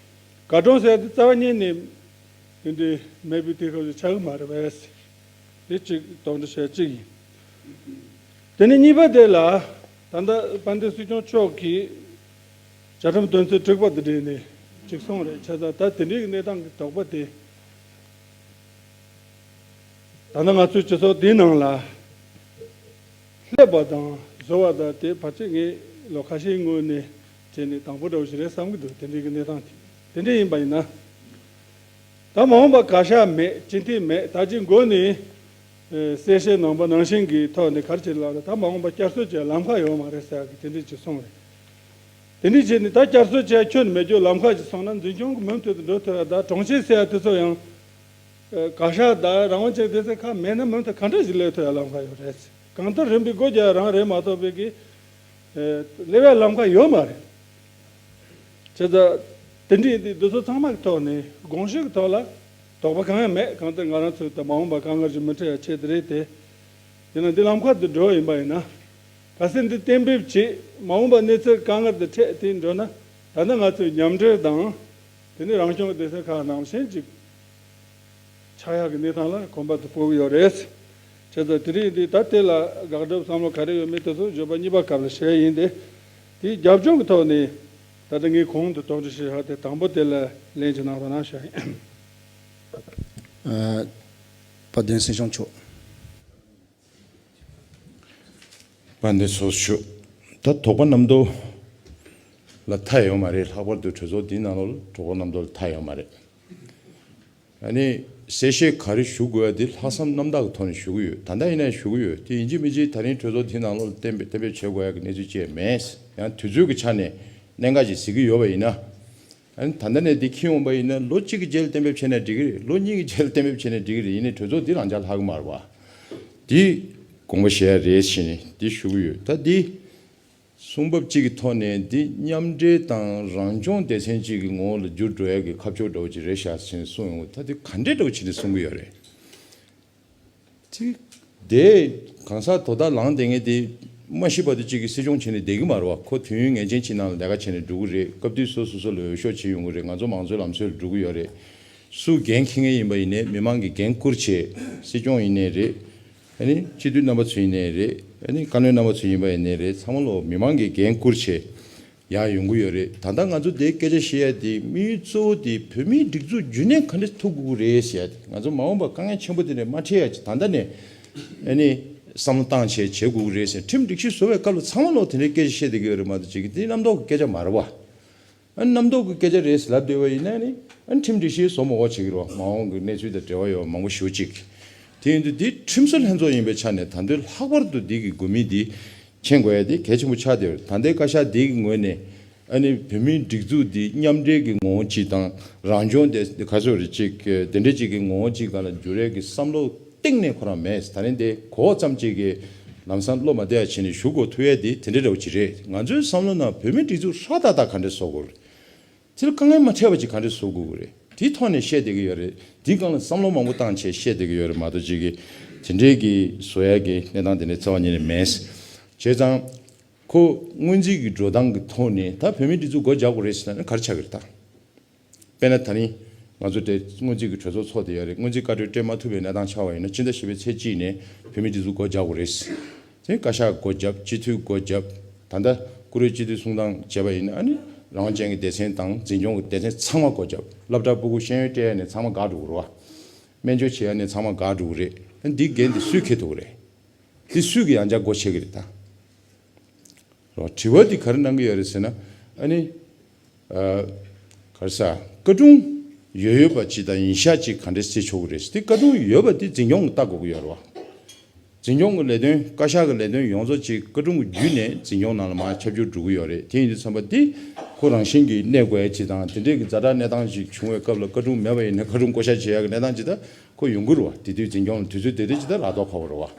དགའ་སྦྱོང་ཟེར་ཡ་དེ་རྩ་བ་ཉིད་ནས་དེ་འདྲའི་མེད་པའི་དུས་སྐབས་སུ་ཆགས་ཀྱི་མ་རེད་པས། དེ་གཅིག་དོགས་འདྲི་བྱས་གཅིག་ཡིན། དེ་ནས་གཉིས་པ་དེ་ལ། ད་ལྟ་དཔལ་ལྡན་སྲིད་སྐྱོང་མཆོག་གིས་བཅའ་ཁྲིམས་དོན་ཚན་དྲུག་པ་དང་འབྲེལ་ནས་གཅིག་གསུངས་རེད། བྱས་ཙང་ད་དེ་འདྲའི་གནས་སྟངས་ཀྱི་དོགས་པ་དེ། ད་ལྟ་ང་ཚོའི་སྤྱི་ཚོགས་འདིའི་ནང་ལ་སླེབས་པ་དང་བཟོ་བ་དང་དེ་ཕལ་ཆེར་ངས་ལོ་ཁ་ཤས་སྔོན་ནས་བྱས་ནས་དང་པོ་འདྲ་བོ་ཞིག་རེད་བསམ་གྱི་འདུག་དེ་འདྲའི་གི་གནས་སྟངས་དེ། དེ་འདྲ་ཡིན་པ་ཡིན་ན། ད་མ་འོངས་པ་བཀའ་ཤག་མེད། སྤྱི་འཐུས་མེད། ད་ཅི་འགོ་ནས་ཨེ་གསལ་བཤད་གནང་པ་ནང་བཞིན་གྱི་ཐོག་ནས་ག་རེ་བྱེད་ལབ་ན། ད་མ་འོངས་པ་བསྐྱར་གསོ་བྱེད་ལམ་ཁ་ཡོད་མ་རེད་ཟེར་གི་དེ་འདྲ་ཅིག་གསུངས་རེད། དེ་འདྲ་བྱས་ནས་ད་བསྐྱར་གསོ་བྱེད་ཁྱོན་མེད་རྒྱུ་ལམ་ཁ་ཅིག་སོང་ན་འཛིན་སྐྱོང་གི་མུ་མཐུད་དུ་འགྲོ་ཐུབ་ཡ། ད་གྲོང་ཁྱེར་ཟེར་ཡ་དེ་ཚོ་ཡང་ཨེ་བཀའ་ཤག་དང་རང་དབང་ཅན་སྡེ་ཚན་ཁག་མེད་ན་མུ་མཐུད་ག་འདྲ་ཞིག་སླེབས་ཐུབ་ཡ་ལམ་ཁ་ཡོད་རེད། གང་ལྟར་རིམ་པས་སྒོ་རྒྱག་ཡ་རང་རེད་མ་གཏོགས་པའི་གི་ཨེ་སླེབས་ཡ་ལམ་ཁ་ཡོད་མ་རེད། བྱས་ཙང་དེ་འདྲའི་འདི་འདི་ཚོ་ཚང་མ་གི་ཐོག་ནས་དགོངས་ཞུ་གི་ཐོག་ལ་དོགས་པ་གང་ཡང་མེད། གང་ལྟར་ང་རང་ཚོས་ད་མ་འོངས་པ་དཀའ་ངལ་ཞིག་མི་འཕྲད་ཡ་ཆེད་དུ་རེད་དེ། ཡིན་ན་འདི་ལམ་ཁ་དུ་འགྲོ་ཡིན་པ་ཡིན་ན། གལ་སྲིད་འདི་གཏན་འབེབས་བྱེད། མ་འོངས་པ་གནས་ཚུལ་དཀའ་ངལ་དུ་འཕྲད་དེ་འགྲོ་ན། ད་ལྟ་ང་ཚོས་མཉམ་འབྲེལ་དང་། དེ་ནས་རང་སྐྱོང་གི་སྡེ་ཚན་ཁག་ནང་བཞིན་ཅིག་ཆགས་ཡག་གི་གནས་སྟངས་ལ་གོམ་པ་དུ་སྤོ་གི་ཡོད་རེད། བྱས་ཙང་དེ་རིང་འདི་ད་དེ་ལ་དགག་སྒྲུབ་བསམ་བློ་ག་རེ་ཡོད་མེད་དེ་ཚོ་འབྱོར་པ་གཉིས་པ་སྐབས་ལ་བཤད་ཡིན་ཏེ། དེའི་རྒྱབ་ལྗོངས་ཀྱི་ཐོག་ནས་ད་ལྟ་ངས་གོང་དུ་དོགས་འདྲི་ཞུས་ཡག་དེ་དང་པོ་དེ་ལ་ལན་ཅིག་གནང་རོགས་གནང་ཞུ་ཡིན། ཨ། དཔལ་ལྡན་སྲིད་སྐྱོང་མཆོག་དཔལ་ལྡན་ཚོགས་གཙོ། ད་དོགས་པ་རྣམ་རྟོག་ལ་མཐའ་ཡོད་མ་རེད། ལྷག་པར་དུ་གྲོས་ཚོགས་འདིའི་ནང་ལོགས་ལ་དོགས་པ་རྣམ་རྟོག་ལ་མཐའ་ཡོད་མ་རེད། ཨ་ནི་གསལ་བཤད་ག་རེ་ཞུ་དགོས་ཡ་དེ་ལྷག་བསམ་རྣམ་དག་གི་ཐོག་ནས་ཞུ་གི་ཡོད། ད་ལྟ་ཡིན་ན་ཞུ་གི་ཡོད། དེ་ཡིན་གཅིག་མིན་གཅིག་ད་རིང་གྲོས་ཚོགས་འདིའི་ནང་ལོགས་ལ་གཏན་འབེབས་གཏན་འབེབས་བྱེད་དགོས་ཡ་གི་གནས་ཚུལ་ཅིག་མེད། ཡང་དུས་ཚོད་ཀྱི་ཆ་ནས་གནད་འགག་ཅིག་གཟིགས་ཀྱི་ཡོད་པ་ཡིན་ན། ཨ་ནི་ད་ལྟ་ནས་འདི་འཁྱེར་འོང་པ་ཡིན་ན་ལོ་གཅིག་གི་རྗེས་ལ་གཏན་འབེབས་བྱས་ན་འགྲིག་གི་རེད། ལོ་གཉིས་ཀྱི་རྗེས་ལ་གཏན་འབེབས་བྱས་ན་འགྲིག་གི་རེད། ཡིན་ནའི་གྲོས་ཚོགས་འདི་རང་འཇགས་ལྷག་གི་མ་རེད་པ། འདི་དགོངས་པ་བཞེས་ཡ་རེད་ཟེར་ནས་འདི་ཞུ་གི་ཡོད། ད་འདི་གསུང་བབ་གཅིག་གི་ཐོག་ནས་འདི་མཉམ་འབྲེལ་དང་རང་སྐྱོང་སྡེ་ཚན་གཅིག་གི་ངོ་བོ་ལ་འགྱུར་འགྲོ་ཡ་གི་ཁ་ཕྱོགས་འདྲ་བོ་ཅིག་རེད་ཤག་ཟེར་ནས་གསུངས་ཡོང་གི། ད་འདི་ག་འདྲས་འདྲ་བོ་བྱས་ནས་གསུང་གི་ཡོད་རེད། ཅིག་དེ་གང་ཟག་དོ་བདག་ལངས་བསྡད་མཁན་དེ་མ་ཤི་བར་དུ་གཅིག་གི་སྲིད་སྐྱོང་བྱས་ནས་བསྡད་ཀྱི་མ་རེད་བ། ཁོ་དུས་ཡུན་ངེས་ཅན་གཅིག་ནང་ལ་ལས་ཀ་བྱས་ནས་འགྲོ་གི་རེད། སྐབས་དུས་སོ་སོ་སོ་ལ་འོས་ཤོག་བྱེད་ཡོང་གི་རེད། ང་ཚོ་མང་གཙོའི་ལམ་སྲོལ་ལ་འགྲོ་གི་ཡོད་རེད། སུ་འགན་འཁྱེར་མཁན་ཡིན་པ་ཡིན་ནའི་མི་མང་གིས་འགན་བསྐུར་བྱས། སྲིད་སྐྱོང་ཡིན་ནའི་རེད། ཨ་ནི་སྤྱི་འཐུས་རྣམ་པ་ཚོ་ཡིན་ནའི་རེད། ཨ་ནི་བཀའ་བློན་རྣམ་པ་ཚོ་ཡིན་པ་ཡིན་ནའི་རེད། ཚང་མ་ལོ་མི་མང་གིས་འགན་བསྐུར་བྱས། ཡང་ཡོང་གི་ཡོད་རེད། ད་ལྟ་ང་ཚོ་དེའི་སྐད་ཆ་བཤད་ཡ་དེ་དམིགས་ཡུལ་གཙོ་བོ་དེ་བོད་མིའི་སྒྲིག་འཛུགས་རྒྱུན་གནས་ག་འདྲ་ཐུབ་དགོས་ཀྱི་རེད་ཟེར་ཡ་དེ། ང་ཚོ་མ་འོངས་པར་དཀའ་ངལ་ཆེན་པོ་དེ་ནས་མ་འཕྲད་ཡ་ཅིག་ད་ལྟ་ནས་ཨ་ནི་བསམ་བློ་བཏང་བྱས་བྱེད་དགོས་ཀྱི་རེད་ཟེར། ཁྲིམས་སྒྲིག་གཞི་བཟོ་བའི་སྐབས་ལ་ཚང་མ་ལོག་དེ་འདྲའི་སྐད་ཆ་བཤད་བསྡད་ཀྱི་ཡོད་རེད་མ་གཏོགས། ཅིག་དེ་རྣམ་རྟོག་གི་སྐད་ཆ་མ་རེད་བ། ཨ་ནི་རྣམ་རྟོག་གི་སྐད་ཆ་རེད་ཟེར་ལབ་བསྡད་པ་ཡིན་ན་ནི། ཨ་ནི་ཁྲིམས་སྒྲིག་གཞི་བཟོ་མ་དགོས་བྱེད་ཀྱི་རེད་བ། མ་འོངས་ཀྱི་གནས་ཚུལ་དང་འབྲེལ་བ་ཡོད་མང་པོ་ཞེ་པོ་ཅིག་དེ་ཡིན་དུས་འདི་ཁྲིམས་བཟོ་ལྷན་ཚོགས་ཡིན་པའི་ཆ་ནས་ད་དུང་ལྷག་པར་དུ་འདི་གི་དགོས་དམིགས་འདི་མཁྱེན་དགོས་ཡ་དེ་གལ་ཆེན་པོ་ཆགས་བསྡད་ཡོད་རེད། ད་ལྟའི་བཀའ་ཤག་འདི་གི་ངོས་ནས་ཨ་ནི་བོད་མིའི་སྒྲིག་འཛུགས་འདི་མཉམ་འབྲེལ་གྱི་ངོ་བོ་གཅིག་དང་། རང་སྐྱོང་དེ་ག་ཚོད་རེད་ཅིག་དེ་འདྲ་ཅིག་གི་ངོ་བོ་གཅིག་སྒང་ལ་འགྱུར་ཡས་ཀྱི་བསམ་བློ་གཏིང་ནས་ཁོ་རང་མེད། ད་རིང་དེ་གོ་ཙམ་ཅིག་གིས་ལམ་སང་བློ་མ་བདེ་བ་བྱས་ནས་བཞུགས་དགོས་ཐུག་ཡས་དེ་དེ་འདྲ་འདྲ་བོ་ཅིག་རེད། ང་ཚོའི་བསམ་བློ་ནང་བོད་མིའི་སྒྲིག་འཛུགས་ཧྲག་ཏག་ཏག་ག་འདྲ་བཟོ་དགོས་རེད། དེ་ལ་དཀའ་ངལ་མ་འཕྲད་པ་ཅིག་ག་འདྲ་བཟོ་དགོས་ཀྱི་རེད། དེའི་ཐོག་ནས་བཤད་བསྡད་ཀྱི་ཡོད་རེད། དེའི་སྒང་ལ་བསམ་བློ་མང་པོ་བཏང་བྱས་བཤད་བསྡད་ཀྱི་ཡོད་རེད་མ་གཏོགས། ཅིག་གིས་དེ་འདྲའི་གི་བཟོ་ཡ་གི་གནས་སྟངས་དེ་འདྲ་རྩ་བ་ཉིད་ནས་མེད། བྱས་ཙང་ཁོ་སྔོན་རྩིས་ཀྱི་འགྲོ་སྟངས་ཀྱི་ཐོག་ནས་ད་བོད་མིའི་སྒྲིག་འཛུགས་སྒོ་རྒྱག་དགོས་རེད་ཟེར་ན་ག་རེ་ཆགས་ཀྱི་རེད་ད། དཔེར་ན་ད་རིང་ང་ཚོ་དེ་སྔོན་རྩིས་ཀྱི་གྲོས་ཚོགས་ཚོགས་བསྡད་ཡོད་རེད། སྔོན་རྩིས་བཀའ་འཁྲོལ་སྤྲད་མ་ཐུབ་པའི་གནས་སྟངས་ཆགས་པ་ཡིན་ན་ཕྱི་ཟླ་བཞི་པའི་ཚེས་གཅིག་ནས་བོད་མིའི་སྒྲིག་འཛུགས་སྒོ་རྒྱག་དགོས་རེད། དེ་བཀའ་ཤག་སྒོ་བརྒྱབ། སྤྱི་འཐུས་སྒོ་བརྒྱབ། ད་ལྟ་བཀུར་འོས་སྤྱི་འཐུས་གསུང་སྟངས་བྱས་པ་ཡིན་ན། ཨ་ནི་ རང་དབང་ཅན་གྱི་སྡེ་ཚན་དང་འཛིན་སྐྱོང་གི་སྡེ་ཚན་ཚང་མ་སྒོ་བརྒྱབ། སློབ་གྲྭ་ཕྲུ་གུ་ཤེས་ཡོན་སྤྲད་ཡ་ནས་ཚང་མ་འགག་འགྲོ་གི་རེད་བ། སྨན་བཅོས་བྱེད་ཡ་ནས་ཚང་མ་འགག་འགྲོ་གི་རེད། འདི་འགན་འདི་སུས་འཁྱེར་ཐུབ་ཀྱི་རེད། འདི་སུས་ཀྱི་ཡང་བསྐྱར་སྒོ་ཕྱེ་གི་རེད་ད། རོ། དྲི་བ་འདི་ག་རེ་གནང་གི་ཡོད་རེད་ཟེར་ན། ཨ་ནི། ཨ། ག་རེ་ཟ། བཀའ་དྲུང་ཡོད་ཡོད་པ་ཅིག་དང་ཡིན་ཤག་ཅིག་ག་འདྲས་བྱེད་ཆོག་གི་རེད། འདི་བཀའ་དྲུང་ཡོད་པ་འདི་འཛིན་སྐྱོང་གིས་ལྟ་དགོས་ཀྱི་ཡོད་རེད་བ། འཛིན་སྐྱོང་གི་ལས་དོན། བཀའ་ཤག་གི་ལས་དོན་ཡོངས་རྫོགས་ཅིག་བཀའ་དྲུང་གི་བརྒྱུད་ནས་འཛིན་སྐྱོང་ནང་ལ་མར་ཁྱབ་སྒྱུར་འགྲོ་གི་ཡོད་རེད། དེ་ཡིན་དུས་ཙམ་པ་འདི་ཁོ་རང་བཞིན་གྱིས་གནས་དགོས་ཡ་ཅིག་དང་། དེ་འདྲས་ཀྱི་ཛ་དྲག་གནས་སྟངས་ཤིག་བྱུང་བའི་སྐབས་ལ་བཀའ་དྲུང་མེད་པ་ཡིན་ན་བཀའ་དྲུང་བསྐོ་གཞག་བྱེད་ཡ་གི་གནས་སྟངས་ཅིག་ད་ཁོ་ཡོང་གི་རེད་བ། དེ་དུས་འཛིན་སྐྱོང་ལ་དུས་ཚོད་དེ་དུས་ཅིག་ད་རག་ཐོག་ཁ་བ་རེད་བ།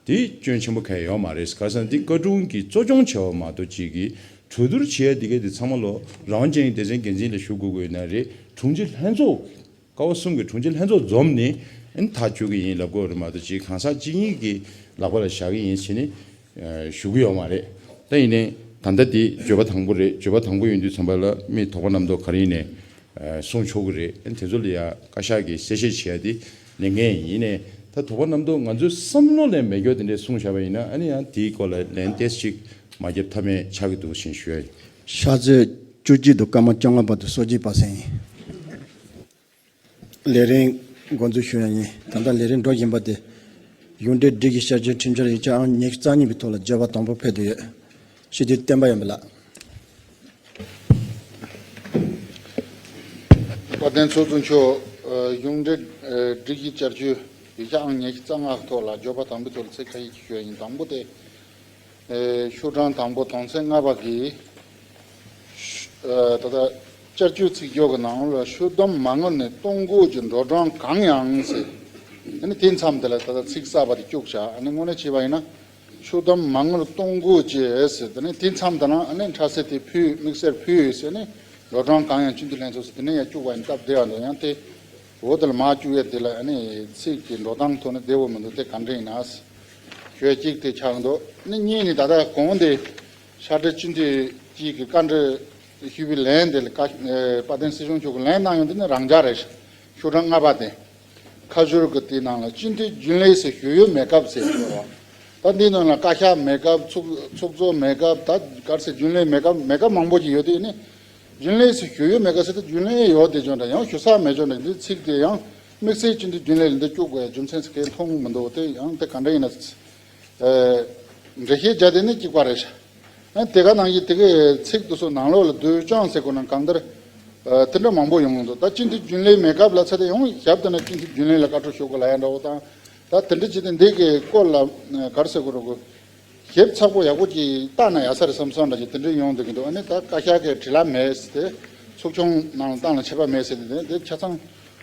དེ་སྐྱོན་ཆེན་པོ་གང་ཡང་ཡོད་མ་རེད། ག་རེ་ཟེར་ན་འདི་བཀའ་དྲུང་གིས་གཙོ་སྐྱོང་བྱས་པ་མ་གཏོགས་ཅིག་གིས་གྲོས་བསྡུར་བྱེད་ཡ་འདི་གའི་འདི་ཚང་མ་ལོ་རང་དབང་ཅན་གྱི་སྡེ་ཚན་འགན་འཛིན་ལ་ཞུ་དགོས་དགོས་ན་རེད། དྲུང་ཆེ་ལྷན་ཚོགས། ཀ་བ་གསུམ་གྱི་དྲུང་ཆེ་ལྷན་ཚོགས་འཛོམས་ནས་ཨ་ནི་ཐག་གཅོད་ཀྱི་ཡིན་ལབ་དགོས་རེད་མ་གཏོགས་ཅིག་གང་ཟག་གཅིག་གཉིས་ཀྱི་ལག་པ་ལ་བཞག་གི་ཡིན་ཟེར་ནས་ཞུ་གི་ཡོད་མ་རེད། ད་ཡིན་ནའི་ད་ལྟ་འདི་བརྗོད་པ་དང་པོ་རེད། བརྗོད་པ་དང་པོ་ཡིན་དུས་ཙམ་པ་ལ་མི་དོགས་པ་རྣམ་རྟོག་ག་རེ་ཡིན་ནའི་གསུང་ཆོག་གི་རེད། ཨ་ནི་དེ་ཚོ་ལ་ཡ་བཀའ་ཤག་གིས་གསལ་བཤད་བྱེད་ཡ་དེ་ལས་འགན་ཡིན་ནའི། ད་དོགས་པ་རྣམ་རྟོག་ང་ཚོའི་བསམ་བློ་ལས་མེད་རྒྱུ་དེ་འདྲས་གསུངས་བཞག་པ་ཡིན་ན་ཨ་ནི་ཡང་དེའི་སྐོར་ལ་ལན་ཏོག་ཙམ་ཅིག་མ་བརྒྱབ་ཐབས་མེད་ཆགས་ཀྱི་འདུག་ཞེས་ཞུ་ཡ་ཡིན། ཕྱག་ཚོད་བཅུ་གཅིག་དང་སྐར་མ་བཅོ་ལྔ་བར་དུ་གསོལ་ཇ་པ་སེང་ཡིན། ལས་རིམ་འགོ་འཛུགས་ཞུ་ཡ་ཡིན། ད་ལྟ་ལས་རིམ་འགྲོ་བཞིན་པ་དེ། གཞུང་འབྲེལ་སྒྲིག་གཞི་བསྐྱར་བཅོས་ཁྲིམས་འཆར་ཡིག་ཆ་ཨང་ཉི་ཤུ་རྩ་གཉིས་པའི་ཐོག་ལ་བརྗོད་པ་དང་པོ་ཕེབས་བསྡད་ཡོད། སྤྱི་འཐུས་བསྟན་པ་ཡོན་པ་ལགས། དཔལ་ལྡན་ཚོགས་གཙོ་མཆོག་ཨ། གཞུང་འབྲེལ་ཨ། སྒྲིག་གཞི་བསྐྱར་བཅོས་ཡིག་ཆ་ཨང་ཉི་ཤུ་རྩ་ལྔ་ཐོག་ལ་བརྗོད་པ་དང་པོའི་ཐོག་ལ་ཚིག་ཁ་ཤས་ཤིག་ཞུ་ཡ་ཡིན། དང་པོ་དེ། ཨེ། ཤོག་གྲངས་དང་པོ་དོན་ཚན་ལྔ་པ་གི། ཨེ། ད་ལྟ་བསྐྱར་བཅོས་ཚིག་སྦྱོར་གྱི་ནང་ལ་ཤོག་ལྡོམ་མ་དངུལ་ནས་གཏོང་དགོས་ཀྱི་འགྲོ་གྲོན་གང་ཡང་ཟེར། ཨ་ནི་དེ་མཚམས་དེ་ལ་ད་ལྟ་ཚིག་གསར་པ་དེ་བཅུག་བཞག་ཨ་ནི་དངོས་གནས་བྱས་པ་ཡིན་ན། ཤོག་ལྡོམ་མ་དངུལ་གཏོང་དགོས་ཀྱི་ཟེར། དེ་ནས་དེ་མཚམས་དེ་ལ་ཨ་ནི་ཕྲ་སེ་དེ་ཕུལ། དམིགས་བསལ་ཕུལ་ཟེར་ནས་འགྲོ་གྲོན་གང་ཡང་སྤྱི་འཐུས་ལྷན་ཚོགས་ཟེར་དེ་ནས་ཡང་བཅུག་པ་ཡིན་སྟབས་བདེ་བ་འདུག་ཡང་དེ། འོ་དེ་ལ་མར་བཅུག་ཡས་དེ་ལ་ཨ་ནི་ཚིག་གི་འགྲོ་སྟངས་ཐོག་ནས་བདེ་བོ་མི་འདུག་དེ་ག་འདྲ་ཡིན་ན། ཞུ་ཡ་གཅིག་དེ་ཆགས་ཀྱི་འདུག་ཨ་ནི་གཉིས་ནི་ད་ལྟ་གོང་དེ་ཕྱག་སྦྲེལ་སྤྱི་འཐུས་གཅིག་གི་བཀའ་འདྲི་ཞུས་པའི་ལན་དེ་ལ་བཀའ་ཨེ། དཔལ་ལྡན་སྲིད་སྐྱོང་མཆོག་གིས་ལན་གནང་ཡོང་དེ་ནི་རང་འཇགས་རེད། ཤོག་གྲངས་ལྔ་པ་དེ། ཁ་སྦྱོར་གྱི་དེའི་ནང་ལ་སྤྱི་འཐུས་རྒྱུན་ལས་སུ་ཞུ་ཡུལ་མེད་སྐབས་ཟེར་ཡོད་རེད། ད་འདིའི་ནང་ལ་བཀའ་ཤག་མེད་སྐབས། ཚོགས་ཚོགས་གཙོ་མེད་སྐབས། ད་ག་རེ་ཟེར། རྒྱུན་ལས་མེད་སྐབས། མེད་སྐབས་མང་པོ་ཅིག་ཡོད་དུས་ནི། རྒྱུན་ལས་སུ་ཞུ་ཡུལ་མེད་སྐབས་ཟེར་དུས་རྒྱུན་ལས་ཡོད་དེ་ཅོ་འདྲ་ཡང་ཞུ་ས་མེད་ཅོ་འདྲ། འདི་ཚིག་དེ་ཡང་དམིགས་བསལ་སྤྱི་འཐུས་རྒྱུན་ལས་ལ་འདི་བཅུག་དགོས་རྒྱུ་མཚན་ཟེར་གང་མཐོང་གི་མི་འདུག་དེ་ཡང་དེ་ག་འདྲ་ཡིན་ན། ཨེ། འགྲེལ་བཤད་བརྒྱབ་དེ་ནི་གཅིག་པ་རེད་ཤག་ཨ། དེ་ག་ནང་བཞིན་དེ་གའི་ཚིག་དེ་ཚོ་ནང་ལོགས་ལ་བསྡུས་སྦྱོང་ཟེར་དགོས་ན་གང་ལྟར། ཨ། དེ་འདྲ་མང་པོ་ཡོང་གི་འདུག་ད་སྤྱི་འཐུས་རྒྱུན་ལས་མེད་སྐབས་ལ་ཚད་དེ་ཡང་ཞབས་དེ་ན་སྤྱི་འཐུས་རྒྱུན་ལས་ལ་བཀའ་འཁྲོལ་ཞུ་དགོས་ལབ་ཡ་འདྲ་བོ་དང་། ད་དེ་འདྲ་བྱས་ཏེ་འདི་གི་སྐོར་ལ་ག་རེ་ཟེར་དགོས་རེད་གོ། ཞིབ་ཚགས་པོ་ཡག་པོ་ཅིག་བལྟས་ན་ཡག་ས་རེད་བསམ་སོང་འདྲ་ཅིག་དེ་འདྲ་ཡོང་བསྡད་ཀྱི་འདུག་ཨ་ནི་ད་བཀའ་ཤག་གིས་དྲི་ལན་མེད་ཟེར་ཏེ། ཚོགས་ཆུང་ནང་ལ་བཏང་ལ་ཆད་པ་མེད་ཟེར་ཏེ། དེ་ཆ་ཚང་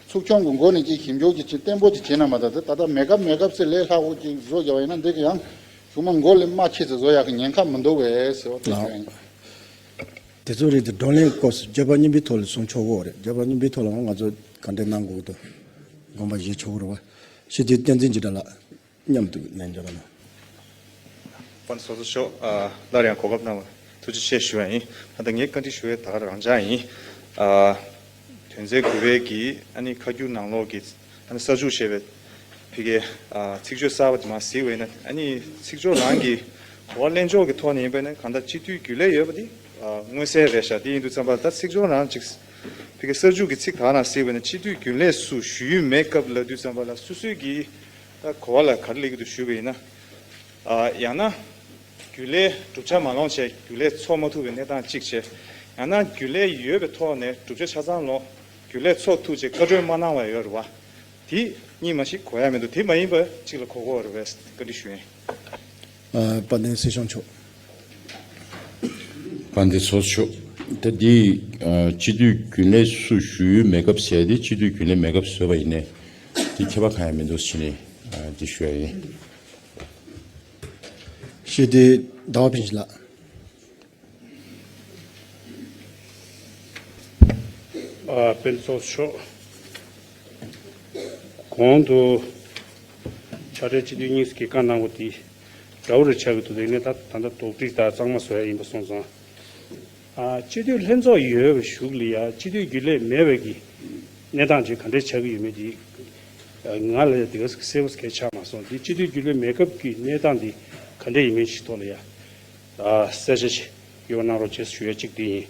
ཚོགས་ཆུང་གི་མགོ་ནས་ཅིག་ཞིབ་འཇུག་ཅིག་ཅིག་བརྟན་པོ་ཅིག་བྱས་ན་མ་གཏོགས། དེ་ད་ལྟ་མེད་སྐབས་མེད་སྐབས་ཟེར་ལས་སླ་བོ་ཅིག་བཟོ་རྒྱག་པ་ཡིན་ན་འདི་གི་ཡང་གཞུག་མ་མགོ་ལས་མ་ཆད་ཚེ་བཟོ་ཡག་གི་ཉེན་ཁ་མི་འདུག་བས་ཟེར་བ་དེ་ལགས། ཞུ་ཡིན། དེ་ཚོ་རེད་དེ། བགྲོ་གླེང་སྐོར་སུ་བརྗོད་པ་གཉིས་པའི་ཐོག་ལ་གསུང་ཆོག་གོ་རེད། བརྗོད་པ་གཉིས་པའི་ཐོག་ལ་ང་ཚོ་ག་འདྲས་གནང་དགོས་འདུག་དགོངས་པ་བཞེས་ཆོག་གི་རེད་བ། སྤྱི་འཐུས་བསྟན་འཛིན་འཇིགས་བྲལ་ལགས། མཉམ་དུ་ལན་འཇལ་བ་ན། དཔལ་ཚོགས་གཙོ་མཆོག་ཨ། སླར་ཡང་གོ་སྐབས་གནང་བར་ཐུགས་རྗེ་ཆེ་ཞུ་བ་ཡིན། ད་ལྟ་ངས་བཀའ་འདྲི་ཞུ་བའི་ད་ག་རང་འཇགས་ཡིན། ཨ། དོན་ཚན་དགུ་པའི་གི་ཨ་ནི་ཁ་སྒྱུར་ནང་ལོགས་ཀྱི་ཨ་ནི་གསར་འཇུག་ཞེས་པའི་ཕ་གིའི་ཨ། ཚིག་བརྗོད་གསར་པ་དེ་མར་གཟིགས་པ་ཡིན་ན། ཨ་ནི་ཚིག་སྦྱོར་རང་གི་གོ་བ་ལེན་ཕྱོགས་ཀྱི་ཐོག་ནས་ཡིན་པ་ཡིན་ན་གང་ལྟར་སྤྱི་འཐུས་རྒྱུན་ལས་ཡོད་པ་དེ་ཨ། མངོན་གསལ་རེད་ཤག་དེ་ཡིན་དུས་ཙམ་པ་ད་ཚིག་སྦྱོར་རང་ཅིག་ཕ་གི་གསར་འཇུག་གི་ཚིག་དག་ནང་གཟིགས་པ་ཡིན་ན་སྤྱི་འཐུས་རྒྱུན་ལས་སུ་ཞུ་ཡུལ་མེད་སྐབས་ལབ་དུས་ཙམ་པ་ལ་སོ་སོའི་གི་ད་གོ་བ་ལ་ག་རེ་སླེབས་ཀྱི་འདུག་ཞུས་པ་ཡིན་ན། ཨ། ཡང་ན་རྒྱུན་ལས་གྲུབ་ཆ་མ་ལོངས་བྱས་རྒྱུན་ལས་འཚོགས་མ་ཐུབ་པའི་གནས་སྟངས་གཅིག་བྱས། ཡང་ན་རྒྱུན་ལས་ཡོད་པའི་ཐོག་ནས་གྲུབ་ཆ་ཆ་ཚང་ལོངས་རྒྱུན་ལས་འཚོགས་ཐུབ་བྱས་བཀའ་འཁྲོལ་མ་གནང་བ་ཡོད་རེད་བ། དེ་གཉིས་མ་གཞི་གོ་ཡ་མི་འདུག་དེ་མ་ཡིན་པ་གཅིག་ལ་གོ་གོ་རེད་བས་བཀའ་འདྲི་ཞུ་ཡིན། ཨ། དཔལ་ལྡན་སྲིད་སྐྱོང་མཆོག་དཔལ་ལྡན་ཚོགས་གཙོ་མཆོག་ད་འདི་ཨ། སྤྱི་འཐུས་རྒྱུན་ལས་སུ་ཞུ་ཡུལ་མེད་སྐབས་ཟེར་ཏེ་སྤྱི་འཐུས་རྒྱུན་ལས་མེད་སྐབས་བཟོས་པ་ཡིན་ནའི་དེ་ཁྱད་པར་གང་ཡང་མི་འདུག་ཟེར་ནས་ཨ། འདི་ཞུ་ཡ་ཡིན། ཞུས་ཏེ་ཟླ་བ་ཕུན་ཚོགས་ལགས། ཨ། དཔལ་ཚོགས་གཙོ་མཆོག་གོང་དུ་ཕྱག་སྦྲེལ་སྤྱི་འཐུས་གཉིས་ཀྱིས་བཀའ་གནང་བ་དེ་འདྲ་བོ་རེ་ཆགས་ཀྱི་འདུག་དེ་ནས་ད་ད་ལྟ་དོགས་འདྲི་དང་གཙང་མ་བཟོ་ཡ་ཡིན་པ་སོང་ཙང་། ཨ། སྤྱི་འཐུས་ལྷན་ཚོགས་ཡོད་པའི་གཞུག་ལ་ཡ་སྤྱི་འཐུས་རྒྱུན་ལས་མེད་པའི་གི་གནས་སྟངས་ཅིག་ག་འདྲས་ཆགས་ཀྱི་ཡོད་མེད་དེ་ང་ལ་ཡ་དེ་ག་གསལ་པོ་གལ་ཆགས་མ་སོང་། དེ་སྤྱི་འཐུས་རྒྱུན་ལས་མེད་སྐབས་ཀྱི་གནས་སྟངས་དེ་ག་འདྲས་ཡིན་མིན་ཞིག་ཐོག་ལ་ཡ། ཨ། གསལ་ཆ་ཞིག་ཡོད་པ་གནང་རོགས་བྱེད་ཞུ་ཡ་གཅིག་དེ་ཡིན།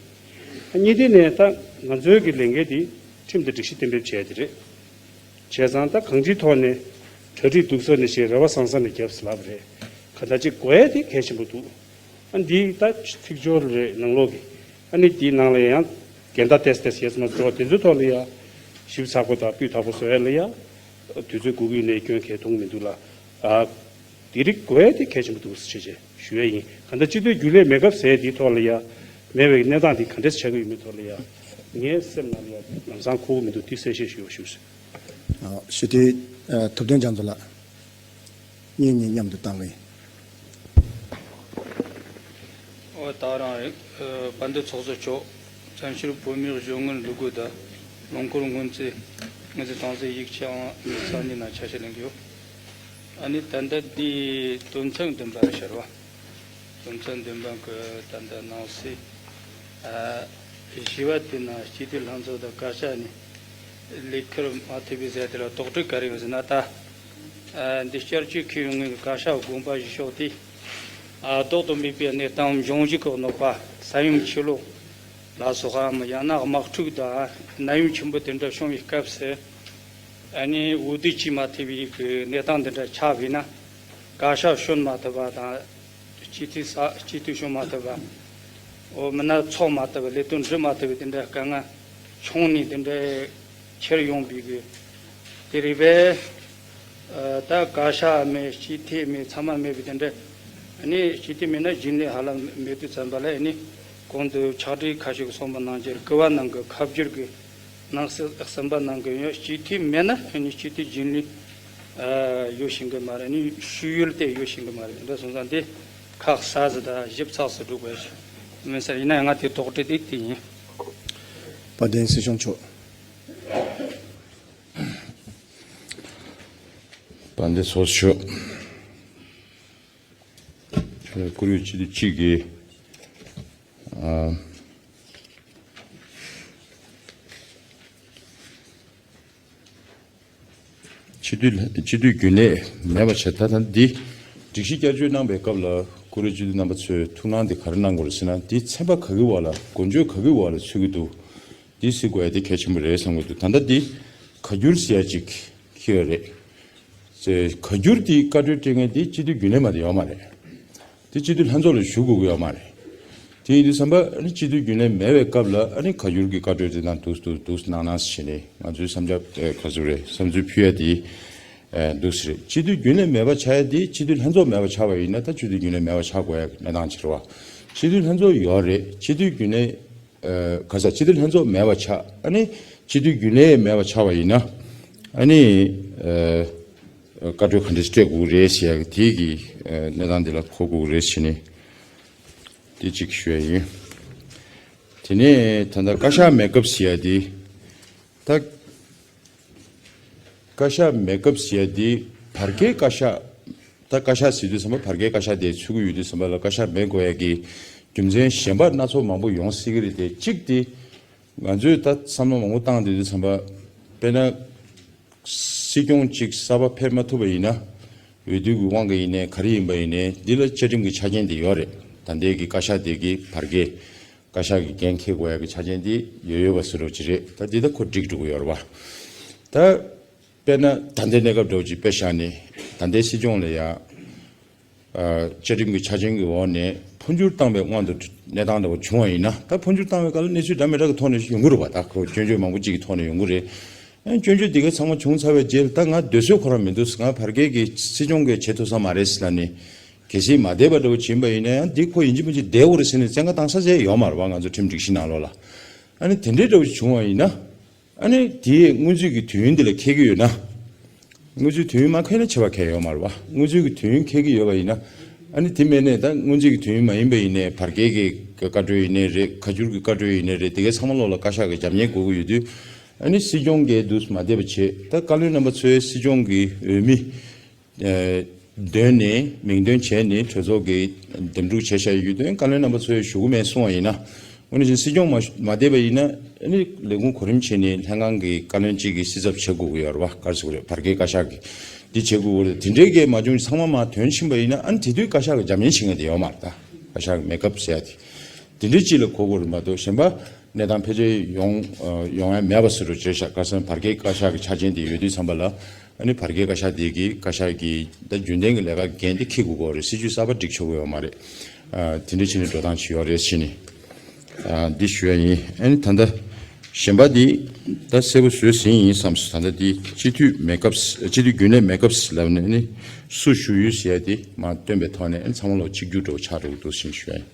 གཉིས་ལྡན་ནས་ད་ང་ཚོའི་གི་ལས་འགན་དེ་ཁྲིམས་དང་སྒྲིག་གཞི་གཏན་འབེབས་བྱས་དེ་རེད། བྱས་ཙང་ད་གང་ཅིའི་ཐོག་ནས་གྲ་སྒྲིག་སྡུག་ས་ནས་བྱས་རེ་བ་བཟང་ས་ནས་རྒྱབ་ཟེར་ལབ་རེད། ག་ད་ཅིག་དགོས་ཡ་དེ་གལ་ཆེན་པོ་འདུག་ཨ་འདི་ད་ཚིག་སྦྱོར་རེད་ནང་ལོགས་ཀྱི། ཨ་ནི་འདིའི་ནང་ལ་ཡང་འགལ་ཟླ་ཏོག་ཙམ་ཏོག་ཙམ་ཡོད་ཙམ་འགྲོ་བ་དེ་ཚོའི་ཐོག་ལ་ཡ་ཞིབ་ཚགས་པོ་དང་སྤུས་དག་པོ་བཟོ་ཡ་ལ་ཡ་དུས་ཚོད་འགོར་གྱི་ཡོད་ནའི་སྐྱོན་གལ་མཐོང་མི་འདུག་ལ། ཨ་འདི་རིགས་དགོས་ཡ་དེ་གལ་ཆེན་པོ་འདུག་ཟེར་བྱས་བྱས་ཞུ་ཡ་ཡིན། ག་ད་སྤྱི་འཐུས་རྒྱུན་ལས་མེད་སྐབས་ཟེར་ཡ་འདིའི་ཐོག་ལ་ཡ་མེད་པའི་གནས་སྟངས་འདི་ག་འདྲས་ཆགས་ཀྱི་ཡོད་མེད་ཐོག་ལ་ཡ་ངའི་སེམས་ནང་ལ་ཡ་ལམ་སང་འཁོར་གྱི་མི་འདུག་འདི་གསལ་བཤད་ཞུ་བ་ཞུ་ཟེར། ཨ་སྤྱི་འཐུས་ཨ་ཐུབ་བསྟན་རྒྱ་མཚོ་ལགས། གཉིས་གཉིས་མཉམ་དུ་བཏང་གི་ཡིན། ཨོ་ད་རང་རེད། ཨ་དཔལ་ལྡན་ཚོགས་གཙོ་མཆོག་བཙན་བྱོལ་བོད་མིའི་གཞུང་ངོས་ལུ་གུ་དང་ལུང་སྐོར་སྔོན་རྩིས་ངོས་འཛིན་སྟངས་འཛིན་ཡིག་ཆའང་མི་གསར་རྙིང་ནང་ཆ་ཤས་ལེན་གི་ཡོད། ཨ་ནི་ད་ལྟ་འདི་དོན་ཚན་བདུན་པ་ཤར་བ། དོན་ཚན་བདུན་པ་གི་ད་ལྟ་ནང་གསེས། ཨ་བཞི་བ་དེ་ན་སྤྱི་འཐུས་ལྷན་ཚོགས་དང་བཀའ་ཤག་ནས་ལས་ཁུར་མ་ཐེབས་པའི་ཟེར་དེ་ལ་དོགས་འདྲི་ག་རེ་ཡོད་ཟེར་ན་ད། ཨ་འདི་བསྐྱར་བཅོས་འཁེལ་ཡོང་ངེས་ཀྱི་བཀའ་ཤག་དགོངས་པ་གཞི་ཕྱོགས་དེ། ཨ་ལྡོག་ཏུ་མེད་པའི་གནས་སྟངས་འབྱུང་བཞི་ཀྱི་གནོད་པ་ས་ཡོམ་ཆུ་ལོག་ལ་སོགས་པའམ་ཡང་ན་དམག་འཁྲུག་དང་ནད་ཡམས་ཆེན་པོ་དེ་འདྲ་བྱུང་བའི་སྐབས་སུ། ཨ་ནི་འོས་བསྡུ་བྱས་མ་ཐུབ་པའི་གི་གནས་སྟངས་འདི་འདྲ་ཆགས་པས་ན། བཀའ་ཤག་བྱོན་མ་ཐུབ་པ་དང་། སྤྱི་འཐུས་ས་སྤྱི་འཐུས་བྱོན་མ་ཐུབ་པ། འོ་མིན་ན་ཚོགས་མ་ཐུབ་པ་ལས་དོན་འགྲུབ་མ་ཐུབ་པའི་དེ་འདྲ་དཀའ་ངལ་བྱུང་ནས་དེ་འདྲ་ཁྱེར་ཡོང་པའི་གི་དེ་རེད་པས། ཨ་ད་བཀའ་ཤག་མེད་སྤྱི་འཐུས་མེད་ཚང་མ་མེད་པའི་དེ་འདྲ། ཨ་ནི་སྤྱི་འཐུས་མེད་ན་རྒྱུན་ལས་ཧ་ལམ་མེད་དུས་ཙམ་པ་ལ་ཨ་ནི་གོང་དུ་ཕྱག་བྲིས་ཁ་ཤས་ཀྱིས་གསུངས་པ་ནང་བཞིན་གུ་བ་ནང་གི་ཁ་བསྒྱུར་གྱི་ནང་གསེས་གསུམ་པ་ནང་གི་ཡང་སྤྱི་འཐུས་མེད་ན་ཨ་ནི་སྤྱི་འཐུས་རྒྱུན་ལས་ཨ་ཡོད་ཤེས་ཀྱི་མ་རེད། ཨ་ནི་ཞུ་ཡུལ་དེ་ཡོད་ཤེས་ཀྱི་མ་རེད། འདི་སོང་ཙང་དེ་ཁག་ས་ཟིག་དང་ཞིབ་ཚགས་སུ་སྒྲུག་དགོས་ཤིག་མིན་ཟེར། ཡིན་ན་ཡང་ང་དེ་དོགས་འདྲི་དེ་དེ་ཡིན། དཔལ་ལྡན་སྲིད་སྐྱོང་མཆོག་དཔལ་ལྡན་ཚོགས་གཙོ་མཆོག་བཀུར་འོས་སྤྱི་འཐུས་གཅིག་གིས་ཨ། སྤྱི་འཐུས་སྤྱི་འཐུས་རྒྱུན་ལས་མེད་པ་བྱས། ད་ལྟ་འདི་སྒྲིག་གཞི་བསྐྱར་བཅོས་གནང་པའི་སྐབས་ལ་བཀུར་འོས་སྤྱི་འཐུས་རྣམ་པ་ཚོས་ཐུགས་སྣང་འདི་ག་རེ་གནང་དགོས་རེད་ཟེར་ན། འདི་ཚན་པ་ག་གི་འོག་ལ་འགོ་འཇུག་ག་གི་འོག་ལ་ཚུད་ཀྱི་འདུག་འདི་གཟིགས་དགོས་ཡ་དེ་གལ་ཆེན་པོ་རེད་བསམ་གྱི་འདུག་ད་ལྟ་འདི་ཁ་བསྒྱུར་ཟེར་ཡ་ཅིག་འཁྱེར་ཡོད་རེད། ཟེར་ཁ་བསྒྱུར་དེ་བཀའ་འཁྲོལ་སྤྲད་མཁན་དེ་སྤྱི་འཐུས་རྒྱུན་ལས་མ་གཏོགས་ཡོད་མ་རེད། དེ་སྤྱི་འཐུས་ལྷན་ཚོགས་ལ་ཞུ་དགོས་ཀྱི་ཡོད་མ་རེད། དེ་ཡིན་དུས་ཙམ་པ་ཨ་ནི་སྤྱི་འཐུས་རྒྱུན་ལས་མེད་པའི་སྐབས་ལ་ཨ་ནི་ཁ་བསྒྱུར་གྱི་བཀའ་འཁྲོལ་དེ་ནང་འདུག་འདུག་འདུག་གནང་གནང་ཟེར་བྱས་ནས་ང་ཚོའི་བསམ་འཆར་ཨེ་ག་ཚོད་རེད་བསམ་ཚུལ་ཕུལ་ཡ་དེ་ཨེ་འདུག་ཟེར་རེད། སྤྱི་འཐུས་རྒྱུན་ལས་མེད་པ་ཆགས་ཡ་དེ་སྤྱི་འཐུས་ལྷན་ཚོགས་མེད་པ་ཆགས་པ་ཡིན་ན་ད་སྤྱི་འཐུས་རྒྱུན་ལས་མེད་པ་ཆགས་དགོས་ཡ་གནས་སྟངས་ཆགས་རེད་བ། སྤྱི་འཐུས་ལྷན་ཚོགས་ཡོད་རེད། སྤྱི་འཐུས་རྒྱུན་ལས་ཨ་ག་ས་སྤྱི་འཐུས་ལྷན་ཚོགས་མེད་པ་ཆགས། ཨ་ནི་སྤྱི་འཐུས་རྒྱུན་ལས་མེད་པ་ཆགས་པ་ཡིན་ན་ཨ་ནི་ཨ་བཀའ་འཁྲོལ་ག་འདྲ་སྤྲད་དགོས་རེད་ཟེར་ཡ་དེ་གི་ཨ་གནས་སྟངས་དེ་ལ་གོ་དགོས་རེད་ཟེར་ནས་དེ་གཅིག་ཞུ་ཡ་ཡིན། དེ་ནས་ད་ལྟ་བཀའ་ཤག་མེད་སྐབས་ཟེར་ཡ་དེ་ད། བཀའ་ཤག་མེད་སྐབས་ཟེར་ཡ་དེ་བར་བརྒལ་བཀའ་ཤག་ད་བཀའ་ཤག་ཟེར་དུས་ཙམ་པ་བར་བརྒལ་བཀའ་ཤག་དེ་ཚུད་ཀྱི་ཡོད་དུས་ཙམ་པ་ལ་བཀའ་ཤག་མེད་དགོས་ཡ་གི་རྒྱུ་མཚན་གཞན་པ་སྣ་ཚོགས་མང་པོ་ཡོང་སྲིད་ཀྱི་རེད་དེ། གཅིག་དེ་ང་ཚོས་ད་བསམ་བློ་མང་པོ་བཏང་བསྡད་དུས་ཙམ་པ་དཔེར་ན་སྲིད་སྐྱོང་གཅིག་གསར་པ་ཕེབས་མ་ཐུབ་པ་ཡིན་ན་འོས་བསྡུ་གི་དབང་གིས་ཡིན་ནའི་ག་རེ་ཡིན་པ་ཡིན་ནའི་འདི་ལ་བཅའ་ཁྲིམས་ཀྱི་ཆ་རྐྱེན་དེ་ཡོད་རེད། ད་ལྟའི་གི་བཀའ་ཤག་དེ་གི་བར་བརྒལ། བཀའ་ཤག་གི་འགན་འཁྱེར་དགོས་ཡ་གི་ཆ་རྐྱེན་དེ་ཡོད་ཡོད་པ་བཟོ་འདྲ་ཅིག་རེད། ད་འདི་ད་ཁོ་འགྲིག་འགྲོ་གི་ཡོད་རེད་བ། ད་དཔེར་ན་ད་ལྟའི་གནས་སྐབས་འདྲ་བོ་ཅིག་དཔེ་བཞག་ནས་ད་ལྟའི་སྲིད་སྐྱོང་ལ་ཡ་ཨ་བཅའ་ཁྲིམས་ཀྱི་ཆ་རྐྱེན་གྱི་འོག་ནས་འཕོ་འགྱུར་བཏང་བའི་དབང་དུ་གནས་སྟངས་འདྲ་བོ་བྱུང་བ་ཡིན་ན། ད་འཕོ་འགྱུར་བཏང་བའི་སྐབས་ལ་གནས་ཚུལ་འདྲ་མི་འདྲ་གི་ཐོག་ནས་ཡོང་གི་རེད་བ། ད་ཁོ་སྐྱོན་བརྗོད་མང་པོ་ཅིག་གི་ཐོག་ནས་ཡོང་གི་རེད། ཨ་སྐྱོན་བརྗོད་འདི་ག་ཚང་མ་བྱུང་ཚར་བའི་རྗེས་ལ་ད་ང་སྡོད་སྲོལ་ཁོ་རང་མི་འདུག་ང་བར་བརྒལ་གྱི་སྲིད་སྐྱོང་གིས་བྱེད་ཐུབ་ས་མ་རེད་ཟེར་ལབ་ནས། གལ་སྲིད་མ་བསྡད་པ་འདྲ་བོ་བྱིན་པ་ཡིན་ན་ཡང་འདི་ཁོ་ཡིན་གཅིག་མིན་གཅིག་བསྡད་དགོས་རེད་ཟེར་ནས་བཙན་བཀའ་བཏང་ས་ཟེར་ཡོད་མ་རེད་བ། ང་ཚོ་ཁྲིམས་སྒྲིག་གཞི་ནང་ལོགས་ལ། ཨ་ནི་དེ་འདྲའི་འདྲ་བོ་ཞིག་བྱུང་བ་ཡིན་ན། ཨ་ནི་དེའི་སྔོན་རྩིས་ཀྱི་དུས་ཡུན་འདི་ལ་འཁེལ་གྱི་ཡོད་ན། སྔོན་རྩིས་དུས་ཡུན་མ་འཁེལ་ན་ཆེ་བ་འཁེལ་ཡོད་མ་རེད་བ། སྔོན་རྩིས་ཀྱི་དུས་ཡུན་འཁེལ་གྱི་ཡོད་པ་ཡིན་ན། ཨ་ནི་དེ་མིན་ནས་ད་སྔོན་རྩིས་ཀྱི་དུས་ཡུན་མ་ཡིན་པ་ཡིན་ནའི་བར་བརྒལ་གྱི་བཀའ་འཁྲོལ་ཡིན་ནའི་རེད། ཁ་བསྒྱུར་གྱི་བཀའ་འཁྲོལ་ཡིན་ནའི་རེད། དེ་གའི་ཚང་མ་ལོགས་ལ་བཀའ་ཤག་གི་རྒྱབ་གཉེར་དགོས་ཀྱི་ཡོད་དུས། ཨ་ནི་སྲིད་སྐྱོང་གིས་འདུག་མ་བསྡད་པ་བྱས། ད་བཀའ་བློན་རྣམ་པ་ཚོས་སྲིད་སྐྱོང་གི་འོས་མི། ཨ་འདོན་ནས་མིང་འདོན་བྱས་ནས་གྲོས་ཚོགས་ཀྱིས་འདེམས་སྒྲུག་བྱས་བཞག་ཡོད་དོན་བཀའ་བློན་རྣམ་པ་ཚོས་ཞུ་གི་མེད་གསུང་བ་ཡིན་ན། དངོས་གནས་བྱས་སྲིད་སྐྱོང་མ་མ་བསྡད་པ་ཡིན་ན་ཨ་ནི་ལས་ཁུངས་གོ་རིམ་བྱས་ནས་ལྷན་ཁང་གི་བཀའ་བློན་གཅིག་གིས་སྲིད་ཚབ་བྱེད་དགོས་ཀྱི་ཡོད་རེད་བ། ག་རེ་ཟེར་དགོས་རེད། བར་བརྒལ་བཀའ་ཤག་གིས་འདི་བྱེད་དགོས་ཀྱི་རེད། དེ་འདྲའི་གི་མ་བྱུང་ཚང་མ་མར་ཐོན་ཕྱིན་པ་ཡིན་ན་ཨ་ནི་དེ་དུས་བཀའ་ཤག་གི་རྒྱབ་གཉེར་བྱེད་མཁན་དེ་ཡོད་མ་རེད། ད་བཀའ་ཤག་གི་མེད་སྐབས་ཟེར་ཡ་དེ་དེ་འདྲའི་གཅིག་ལ་གོ་དགོས་རེད་མ་གཏོགས་གཞན་པ། གནས་སྟངས་ཕལ་ཆེར་ཡོང་ཡོང་ཡ་མེད་པ་བཟོ་འདྲ་བྱས་ཤག་ག་ས་བར་བརྒལ་བཀའ་ཤག་གི་ཆ་རྐྱེན་དེ་ཡོད་དུས་ཙམ་པ་ལ་ཨ་ནི་བར་བརྒལ་བཀའ་ཤག་དེ་གིས་བཀའ་ཤག་གི་ད་རྒྱུན་ལྡན་གྱི་ལས་ཀ་འགན་དེ་འཁྱེར་དགོས་ཀྱི་རེད། སྲིད་ཇུས་གསར་པ་སྒྲིག་ཆོག་གི་ཡོད་མ་རེད། དེ་འདྲ་བྱས་ནས་འགྲོ་སྟངས་ཅིག་ཡོད་རེད་བྱས་ནས་འདི་ཞུ་ཡ་ཡིན། ཨ་ནི་ད་ལྟ་གཞན་པ་འདི་ད་གསལ་པོ་བཟོས་ཟིན་ཡིན་བསམ་སོང་། ད་ལྟ་འདི་སྤྱི་འཐུས་མེད་སྐབས་སྤྱི་འཐུས་རྒྱུན་ལས་མེད་སྐབས་ལབ་ནས་ནི་སུ་ཞུགས་ཡོད་ཟེར་ཡ་དེ་མར་བཏོན་པའི་ཐོག་ནས་ཨ་ནི་ཚང་མ་ལོག་གཅིག་གྱུར་འདྲ་བོ་ཆགས་འགྲོ་གི་འདུག་ཟེར་ཞུ་ཡ་ཡིན།